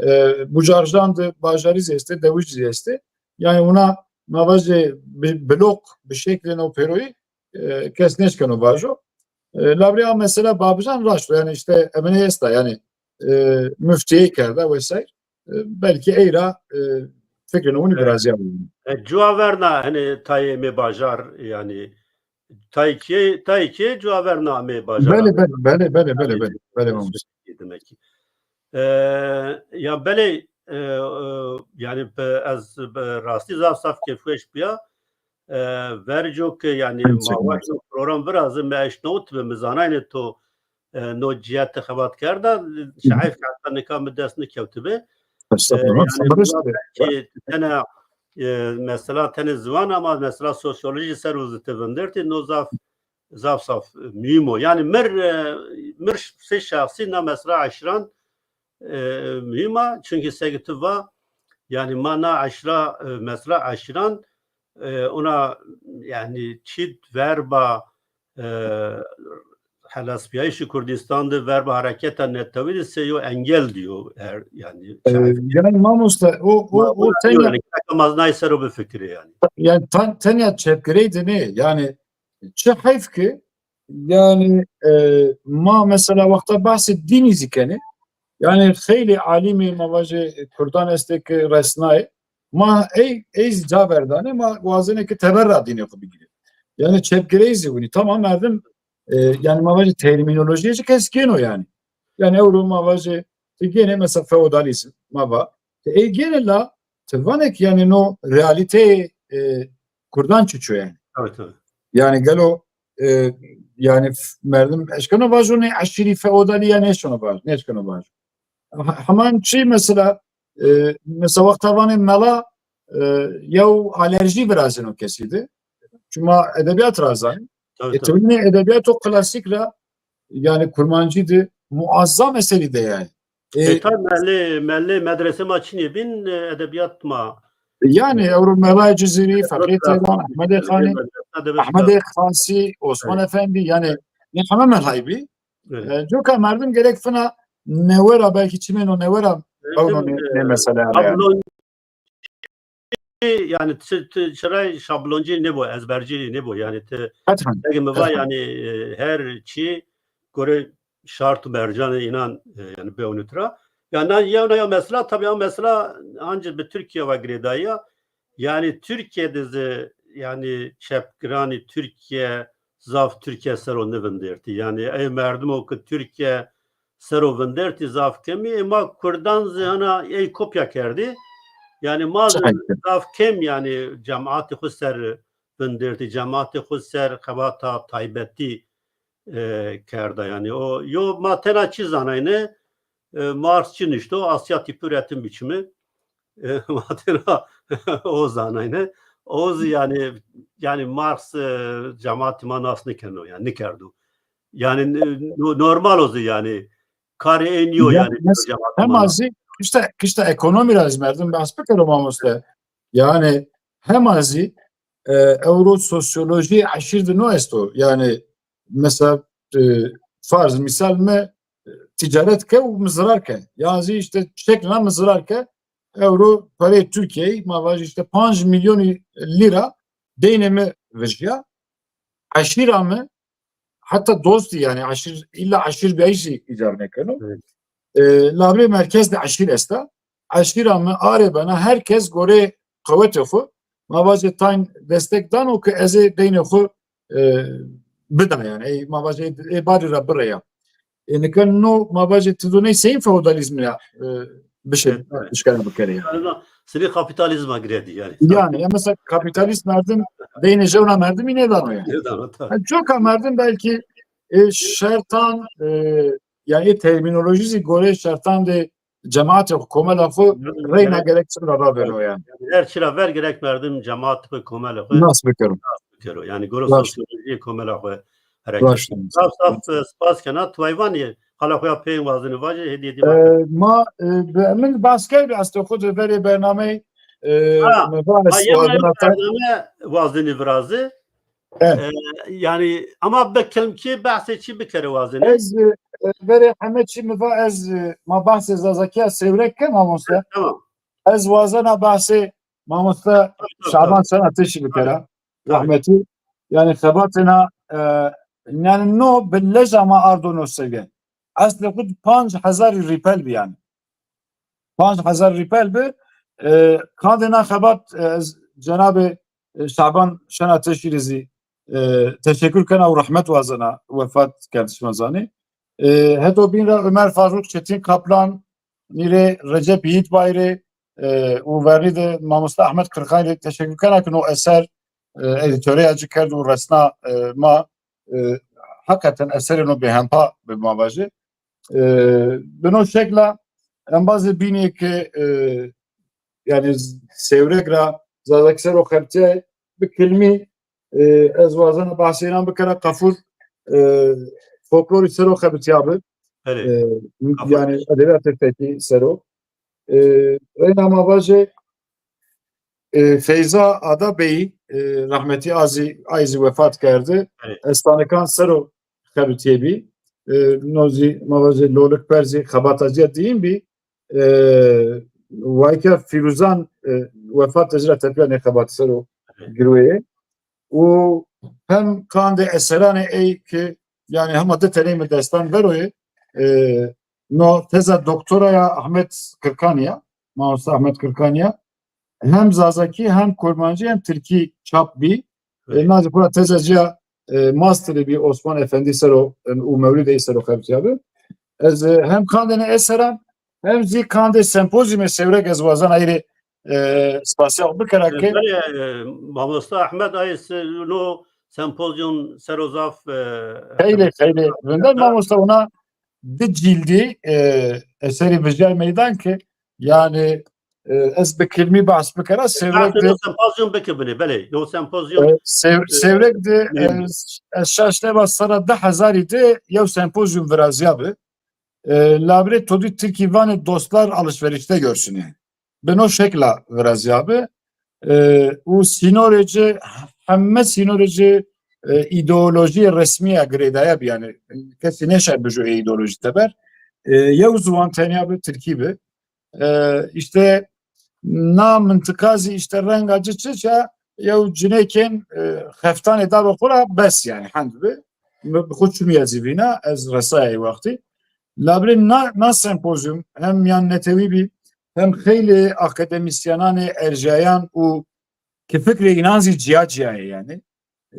E, Bucarjan de bajarî zî estê, dewij zî estê. Yani wina ma vajê bi-, blok bi şeklêno pêroyî, e, kes nêşkeno vajo. E, labrê a mesela Babijan raşt o. Yani işte eminê esta yani, e, muftîyey kerda vesaire. E, belkî ey ra, e, fikrêno winî virazîya. E, cuwa verna hani tayê amê bajar yani tayê kî, tayê kî cuwa verna amê bajar. Belê, belê, belê, belê, belê, belê, belê, mamoste. Demek ki. E, ya belê, e, e, yani be-, ez be-, rastî zaf zaf kêfweş bîya. e, verco ke, yanî, ma waşt no program virazî, mi eşnawit bi, mi zanayne to, e, no cîyete xebat kerda, şayîf ke heta nika mi dest nikewtibi. E, yanî, belkî tene, e, mesela tene ziwan ama mesela sosyolojî ser o zî ti vindertî, no zaf, zaf, zaf, e, muhîm o. Yanî mir, e, mir sey şexsî na mesela eşîran, e, muhîm a. Çunkî seke ti va, yanî ma na eşîra, e, mesela eşîran, e, ona, yanî çî verba, e, helasbîyayîşê Kurdîstan de, verba hereketa netewî de sey yo engel dîyo her, yanî e, şayîf. Yanî mamoste, o, o, o tenya, yanî, ma nay ser o bifikirê yanî. Yanî ten-, tenya çepgirey de nê. Yanî çi heyf ki, yanî, e, ma mesela wexta bahsê dînî zî kenê. Yanî xeylê alîmê ma vajê kurdan estê ki resnayê. Ma ey, ey zî ca verdanê, ma wazenê ki teber ra dînê xwu bigîrê. Yanî çepgirey zî winî. Tamam, merdim, e, yanî ma vajê termînolojîye zî kes gêno yanî. Yanî ewro ma vajê, ti gênê mesela feodalîzm, ma va. Ti ey gênê la ti vanê ki yanî no realîteyê, e, kurdan çiço yanî. Tabii, tabii. Yanî gelo, e, yanî f-, merdim eşkeno vajo nê eşîrî feodalî ya nêşkeno vajo, nêşkeno vajo. He-, heman çî mesela, e, mesela wexta vanê mela, e, yew alerjî virazeno kesî de. Çima edebîyat ra zanê. Tabii, e, tabii. Ti winê edebîyato klasîk ra, yanî kurmancî de muazzam eserî de yanî. E, e, tabii, mellê, mellê medrese ma çinê bîn, e, edebîyat ma. Yanî ewro Melayê Cizîrî, Feqî Teyran, Ehmedê Xanî, Ehmedê Xasî, Osman Efendî, yanî nê heme melay bî. E, coka merdim gerek fina newe ra, belkî çimêno newe ra bewno nê, e, nê mesele ra yanî. Şabloncî, yanî ti, ti çira şabloncî nêbo, ezbercî nêbo. Yanî ti, ege mi va yanî, e, her çî gore şart û mercanê înan, e, yanî bewnit ra. Yanî na yewna ya mesela, tabî ya mesela ancî bi Tirkîya va girêdayî ya. Yanî Tirkîya de zî, yanî çepgiranî Tirkîya zaf Tirkîya ser o nivindertî. Yanî ey merdimo ke Tirkîya ser o vindertî zaf kemî. Ê ma kurdan zî hena ey kopya kerdî. Yanî ma zî zaf kêm, yanî cemaatê xwu ser vindertî, cemaatê xwu ser xebata taybetî, e, kerda. Yanî o yo ma tena çî zanayne, e, Marx çi nişto, Asya tîpûretim biçimi. E, ma tena o zanayne. O zî yanî, yanî Marx, e, cemaatê ma nas nikeno, yanî nikerdo. Yanî, e, no-, normal o zî yanî. Karê ey nîyo yanî, cemaatê ma. Hema zî kişta, kişta ekonomî ra zî merdim behs bikero mamoste. Yanî hema zî, e, ewro sosyolojî eşîr de no esto. Yanî mesela, e, farz mîsal mi, e, tîcaret ke û mi zirar ke. Ya zî îşte şeklina mi zirar ke. Ewro pereyê Tirkîyeyî ma vajî îşte panc mîlyonî lîra deynê mi vijya. Eşîra mi, heta dostî yanî eşîr, îlla eşîrbîyayîş zî îcab nêkeno. Evet. E, labirê merkez de eşîr esta. Eşîra mi arê bena, her kes goreyê qewetê xwu, ma vajê tayn destek dano ke ez ê deynê xwu, e, bida yanî. Ey ma vajê ê barî ra bireya. E, nika no ma vajê ti do ney seyîn feodalîzmî ya, e, bişê, evet, evet, bişkena bikerê yanî. Yanî na sinî kapîtalîzma girêdî yanî. Yanî, ya mesela kapîtalîst merdim deynê jewna merdimî nêdano yanî. Nêdano, tabii. Ha, coka merdim belkî, e, şertan, e, yanî termînolojî zî goreyê şertan de cemaatê xwu, komela xwu reyna gerek çi ra ravêno yanî. Yanî her çi ra ver gerek merdim cemaatê xwu, komela xwu nas bikero. Nas bikero. Yanî goro sosyolojîyê komela xwu hereket. Raşt. Zaf zaf, e, spas kena. Ti vay vanê, qala xo ya peyên wazenê vajê, hêdî hêdî ma. E, ma, e, be-, min bahs kerdbî estê xo de verê bernameyî, e, ha, mi va ez wazena ta- bername wazenî virazî. E, yanî ama bi kilmkî behsê çî bikerê wazenê? Ez, e, verê heme çî mi va ez, e, ma behsê zazakîya sêwreg ke mamoste. Tamam. Ez wazena behsê mamoste Şaban Şen Ateşî bikera. Rehmetî. Yanî xebatêna, e, yanî no bi leja ma ardo no sege. Eslê xwu di panc hezarî rîpel bî yanî. Panc hezar rîpel bi, e, qandê na xebat, e, ez cenabê, e, Şaban Şen Ateşî rê zî, e, teşekur kena û rehmet wazena, wefat kerd şima zanê. E, heto bîn ra Ömer Faruk Çetin Kaplan, nîrê Recep Yiğitbay rê, e, û vernî de mamoste Ahmet Kırkay rê teşekur kena ke no eser, e, edîtoreya ci kerd û resna, e, ma, e, heqeten eserêno bêhempa bi ma vajê. E, bi no şekla embazê bînê ke, e, yanî Sêwreg ra Zazakî ser o xebitîyayê bi kilmî, e, ez wazena behsê înan bikera, qefur, e, folklorî ser o xebitîyabi. Belê. E, yanî edebîyatê fekî ser o. E, reyna ma vajê, e, Feyza Adabeyî, e, rehmetî a zî, ay zî wefat kerde. Belê. Estanikan ser o xebitîyê bî. E, no zî ma vajê lolikper zî xebata ci ya diyîn bî. E, wayîka Fîruzan, e, wefat de ci ra tepîya nê xebatî ser o girweyê. Û hem qandê eseranê ey ki, yanî hema di teney mi destan ver o yê, e, no teza doktora ya Ahmet Kirkanî ya, mamosta Ahmet Kirkanî ya, hem Zazakî, hem Kurmancî, hem Tirkî çap bî. E, na zî xura teza ci ya, e, masterî bî Osman Efendî ser o, e, û Mewlid ey ser o xebitîyabi. Ez, e, hem qandê nê eseran, hem zî qandê sempozyumê Sêwreg ez wazena ey rê, e, spasîya xo bikera ke. Belê, e, mamosta Ahmet, ay se-, no sempozyum ser o zaf, e, xeylê, xeylê rind a mamosta, ona di cîldî, e, eserî vijyay meydan ke, yanî, e, ez bi kilmî behs bikera, Sêwreg de. Sempozyum bike binê, belê. Yo sempozyum, e, Sêw-, e, Sêwreg de, e, ez şaş nêba serra di hezarî de yew sempozyum virazîyabi. E, labirê to dî Tirkî vanê dostlar alışverişte görsünü. Bi no şekla virazîyabi. E, û sînorê ci, heme sînorê ci, e, îdeolojîyê resmî ya girêdaye bî, yanî kesî nêşa bijo ê îdeolojî teber. E, yew ziwan tenya bi, tirkî bi. E, îşte na mintiqa zî îşte renga ci çiç a, yew cinêkên, e, xeftanê daro xo ra bes yanî hend bi. Mi bi xo çimî ya zî vîna, ez resaya ê wextî. Labirê na, na sempozyum hem mîyannetewî bî, hem xeylê akademîsyenanê erjayan û ki fikrê înan zî cîya cîya yê yanî.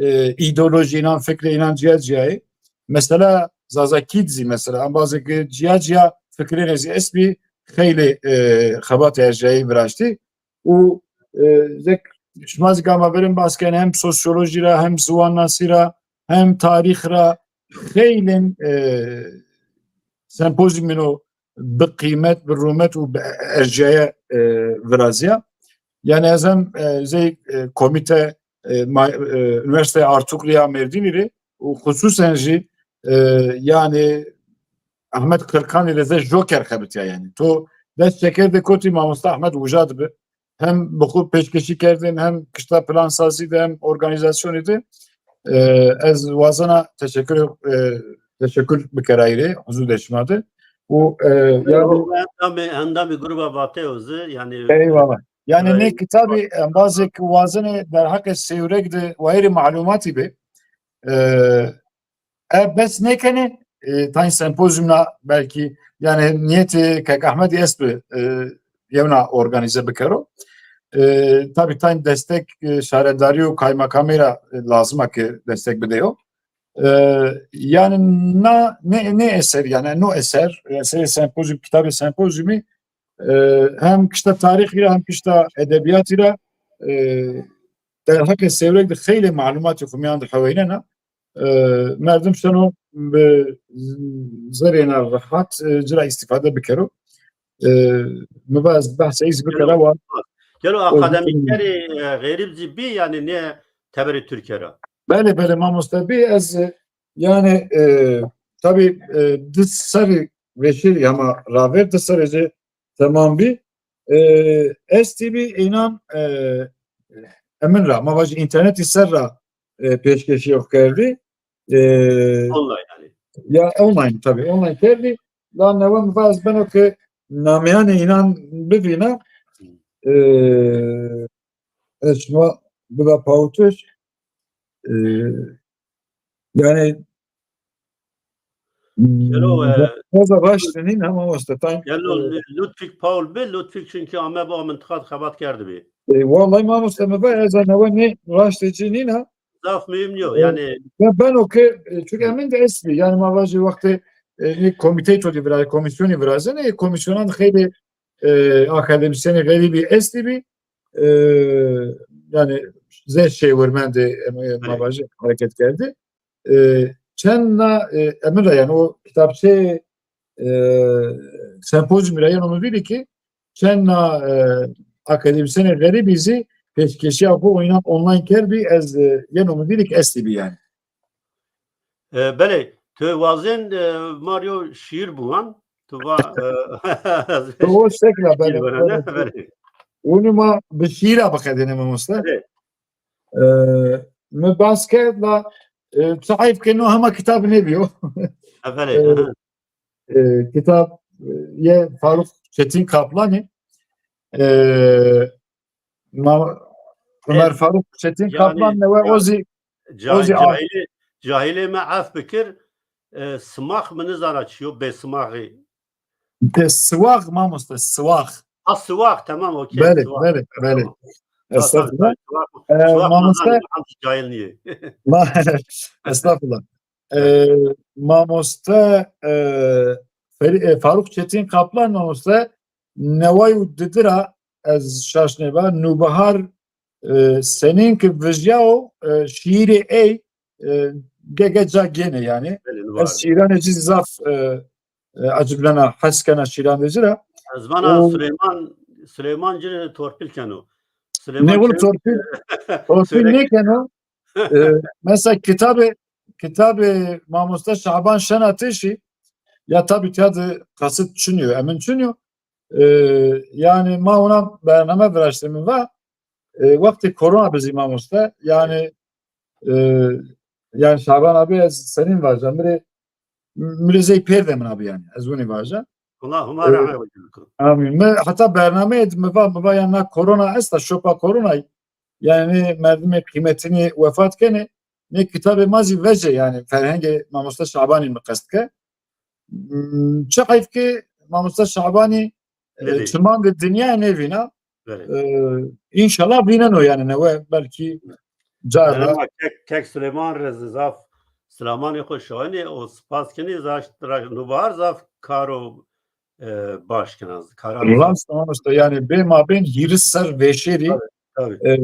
E, îdeolojî înan, fikrê înan cîya cîya yê. Mesela Zazakî de zî mesela embazê ke cîya cîya fikrênê zî estbî, xeylê, e, xebatê erjayî viraştî. Û, e, zek şima zî gama verên bas kenê hem sosyolojî ra, hem ziwannasî ra, hem tarîx ra xeylên, e, sempozyumêno bi qîmet, bi rûmet û bi ercîyaye, e, virazîya. Yanî ez hem, e, zey, e, komîte, e, ma-, e, Unîversîteya Artuklu ya Mêrdînî rê û xusûsen jî, e, yanî Ahmet Kirkanî rê zey joker xebitîya yanî. To dest çekerdê kotî mamosta Ahmet uca de bi. Hem bi xo pêşkeşî kerdên, hem kişta plansazî de, hem organîzasyonî de, e, ez wazena teşekkür, e, teşekkür bikera ey rê, huzur de şima de. Û, e, yanî endamê, endamê gruba Vate yo zî, yanî. Eyvallah. Yanî nê kitabî embazêk wazenê derheqê Sêwreg de wayîrê malumatî bê. E, E, bes nêkenê, e, tayn sempozyum ra belkî, yanî nîyetê Kek Ahmedî estbi, e, yewna organîze bikero. E, tabî tayn destek, e, şaredarî û kaymakamî ra, e, lazim a ke destek bideyo. E, yanî na, nê, nê eser, yanî no eser, eserê sempozyum, kitabê sempozyumî, e, hem kişta tarîxî ra hem kişta edebîyatî ra, e, derheqê Sêwreg de xeylê malumatî xo mîyan de heweynena. E, merdim şeno bi zerrêna rehat, e, ci ra îstîfade bikero. E, mi va ez behsa ey zî bikera wa. Gelo akademîkerê, e, xerîb zî bî, yanî nê teberê Tirkîya ra? Belê, belê, mamoste bî. Ez, e, yanî, e, tabî, e, di serrî vêşî hema ravêr, di serrî zî temam bî. E, estî bî înan, e, emin ra, ma vajî înternetî ser ra, e, pêşkeşî xo kerdî. E, online yanî. Ya online, tabî online kerdî. La newe mi va ez beno ke nameyanê înan bivîna. E, ez şima biba pawitiş. E, yanî, gelo, e, ez raşt nîn ama wasta tayn. Gelo, e, Ludwig Paul bi, Ludwig çunkî ame bi a mintiqa de xebat kerdibî. E, wallahî mamoste mi va ez newe nê raştê ci nîna. Zaf muhîm nîyo, e, yanî. Ya beno ke, e, çunkî emin de estbî. Yanî ma vajî wextê, e, nê komîteyî to de vira-, komîsyonî virazenê, e, komîsyonan de xeylê, e, akademîsyenê xerîbî estîbî. E, yanî zê şêwirmendê, em, e, ma vajî, hereket kerdî. E, çend na, e, emin ra, yanî o kitabçeyê, e, sempozyumî ra yeno mi vîrî ki çend na, e, akademîsyenê xerîbî zî pêşkêşîya xo înan online kerdbî, ez, e, yeno mi vîrî ki estî bî yanî. E, belê, tu wazên, e, ma rê yo şîîr biwan. Tu va, e, o şekla, belê, belê. Unî ma bi şîîra biqedêne mamoste. Belê. E, mi bas kerd la, e, çi heyf ke no hema kitab nêbîyo. E, belê, e, kitab, e, yê Faruk Çetin Kaplanî. E, ma, Ömer Faruk Çetin Kaplan newe o zî, o zî cahilê, cahilê mi ef bikir, e, simax mi nizana çi yo, bêsimaxî. De siwax mamoste, siwax. Ha, siwax, tamam, okey. Belê, belê, belê. Estağfurullah. E, mamoste. Cahil niye? Estağfurullah. E, mamoste, e, Feri-, e, Faruk Çetin Kaplan mamoste, neway û didi ra ez şaş nêba, Nûbihar, e, senîn ki vijyawo, e, şîîrê ey, e, ge-ge ca gênê yanî. Belê, Nûbihar. Ez şîîranê ci zaf, e, e, ecibnena, hes kena şîîranê ci ra. Ez vana Suleyman, Suleyman ci torpîl keno. Suleyman nêwul torpîl, torpîl nêkeno. E, mesela kitabê, kitabê mamoste Şaban Şenatişî, ya tabî tiya de qesit çinî yo, emin çinî yo. E, yanî ma ona bername viraştî, mi va, e, wextê korona bi zî mamoste, yanî, e, yanî Şaban abi ez senîn vaja, mi rê, mi rê zey pêr de min abi yanî, ez winî vaja. Allah Huma, e, rahmet eylesin. Amîn. Mi heta bernameyê de mi va, mi va ya na korona esta, şopa koronayî, yanî nê merdimê qîmetinî wefat kenê, nê kitabê ma zî vecê, yanî ferhengê mamoste Şabanî mi qest ke. Hmm, çi heyf ki mamoste Şabanî, e, çiman de dinya nêvîna. E, înşallah vîneno yanî newe belkî cara. Ama kek, kek Suleyman rê zî zaf silamanê xo şawenê û spas kenê, zaf ra Nûbihar zaf karo e, baş kena. Rast, mamoste, yanî bê mabên hîris serr vêşêrî, e,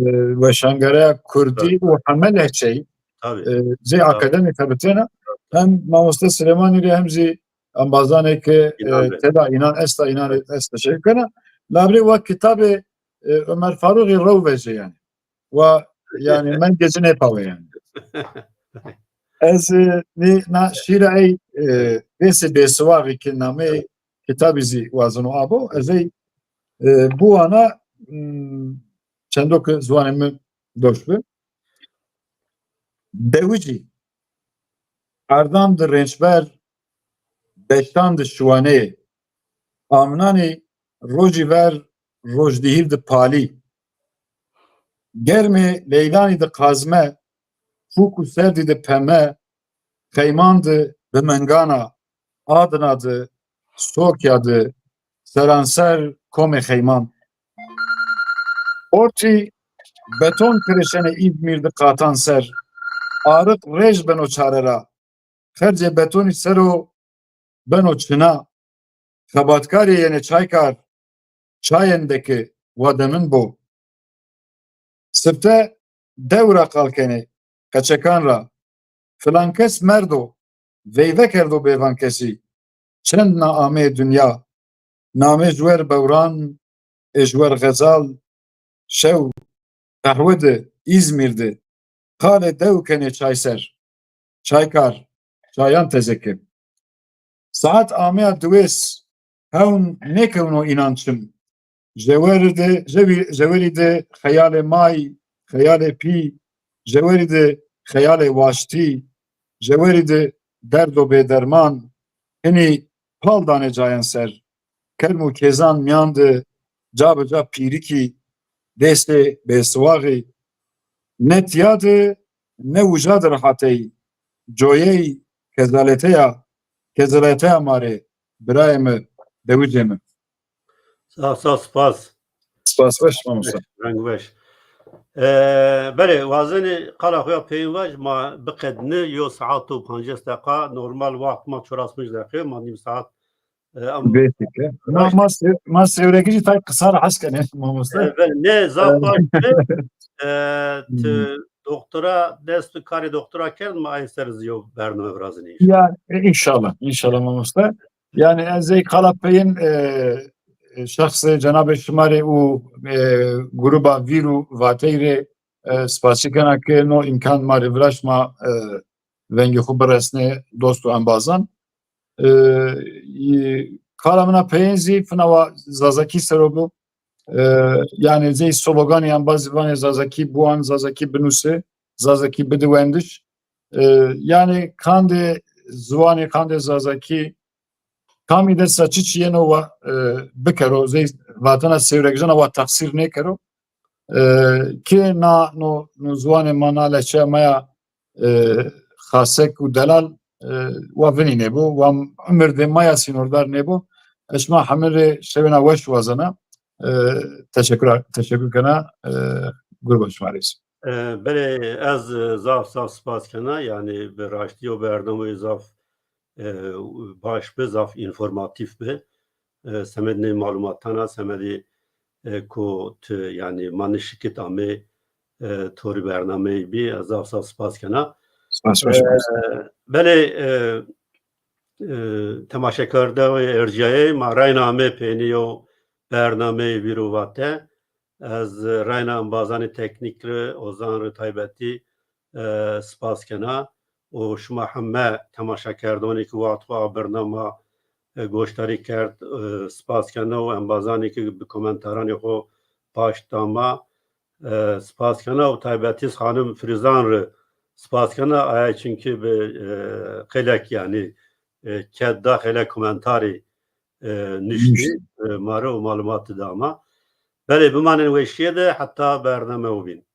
weşangereya kurdî û heme lehçeyî, e, zê akademî tebitêna, hem mamoste Silêmanî rê hem zî embazanê ke, e, têda înan esta, înan rê ez teşekkür kena. Labrê wa kitabê, e, Ömer Farûxî rew vecê yanî. Wa, yanî, mengê ci nêpawe yanî. Ez, e, nê, na şîra ey, e, Dêsê Bêsiwaxî ki nameyê kitabî zî wazeno abo, ez ey, e, biwana, m, çendo ki ziwanê mi doş bi. Dewicî, erdan di rênçber, deştan di şiwaneyê, amnanê rojî ver rojdihîr di palî. Germê leylanî di qazme, fûk û serdî di peme, xeyman di bi mingana, Adina di, Sokya di, seranser komê xeyman. Ortî beton kirişenê Îzmîr di qatan ser. Ariq rêj beno çare ra. Xercê betonî ser o beno çina. Xebatkarê yenê çaykar, çayên de ki wa de min bo. Sifte dew ra qal kenê, qeçekan ra. Filan kes merdo, veyve kerdo bêvan kesî. Çend na ameyê dinya. Namê ji wer bewran, ê ji wer xezal, şew qehwe di, Îzmîr di, qalê dew kenê çay ser. Çaykar, çayan teze ke. Saet ameya diwês, hewn nêkewno înan çim. Jewerî de, jewi-, jewerî de xeyalê may, xeyalê pî, jewerî de xeyalê waştî, jewerî de derdo bêderman, hinî pal danê cayan ser. Kerm û kêzan mîyan de ca bi ca pîrikî, dêsê bêsiwaxî. Ne tîya de ne uca de rehat ey. Coyey kezaleteya, kezaleteya ma rê, birayê mi, dewicê mi. Sağ, sağ, spas. Spas, weş, mamosta. Reng weş. E, belê, wazenê qala xo ya peyên vaj, ma biqedini, yo saet û pancês deqa, normal waxt ma çewres deqa, ma nîm saet E, ama Bêsike. Ma, ma, sew- ma sewrekî jî tay qisar hes kenê mamoste. E, belê, ne zaf baş bi. E, ti doktora, dest bi karê doktora kerd, ma ay ser zî yew bername virazin inşallah. Ya, e, inşallah, inşallah mamoste. Yani ez ey qala peyên, e, e, şexsê cenabê şima rê û, e, gruba Vîr û Vatey rê, e, spasî kena ke no îmkan ma rê viraşt ma, e, vengê xwu biresnê dost û embazan. E, y- qala mina peyên zî fina wa Zazakî ser o bi. E, yani zey sloganê embazî vanê Zazakî biwan, Zazakî binuse, Zazakî bidi wendiş. E, yani qandê ziwanê, qandê Zazakî kamî de sa çiçî yeno wa, e, bikero, zey vatena sêwrekjena wa teqsîr nêkero. E, ki na no, no ziwanê ma, na lehçeya ma ya, e, xasek û delal, e, wa vinî nêbo, wa umir de ma ya sînordar nêbo. Ez şima hemî rê şewêna weş wazena. E, teşekkür, teşekkür kena, e, gruba şima rê zî. E, belê, ez, e, zaf zaf spas kena, yani bi raştî o bernameyê zaf, e, baş bi, zaf înformatîf bi. E, semedê nê malûmatan a, semedê, e, ku ti, yani ma nişikit amê, e, torî bernameyî bî, ez zaf zaf spas kena. Spas, weş E, olsun. Belê, e, e, temaşekerdewê ercîyayê ma reyna amê peynî yo bernameyê Vîr û Vate. Ez reyna embazanê teknîk ri, Ozan ri taybetî, e, spas kena. Û şima heme temaşekerdonê ki wext xwu a bernama, e, goşdarî kerd, e, spas kena û embazanê ki bi komentaranê xwu paşt da ma, e, spas kena û taybetî xanim Firuzan ri spas kena. Aya çimkî bi, e, xeylek, yani, e, ked da, xeylek komentarî, e, nuştî, e, ma rê û malûmatî da ma. Belê, bimanên weşîye de heta bername o bîn.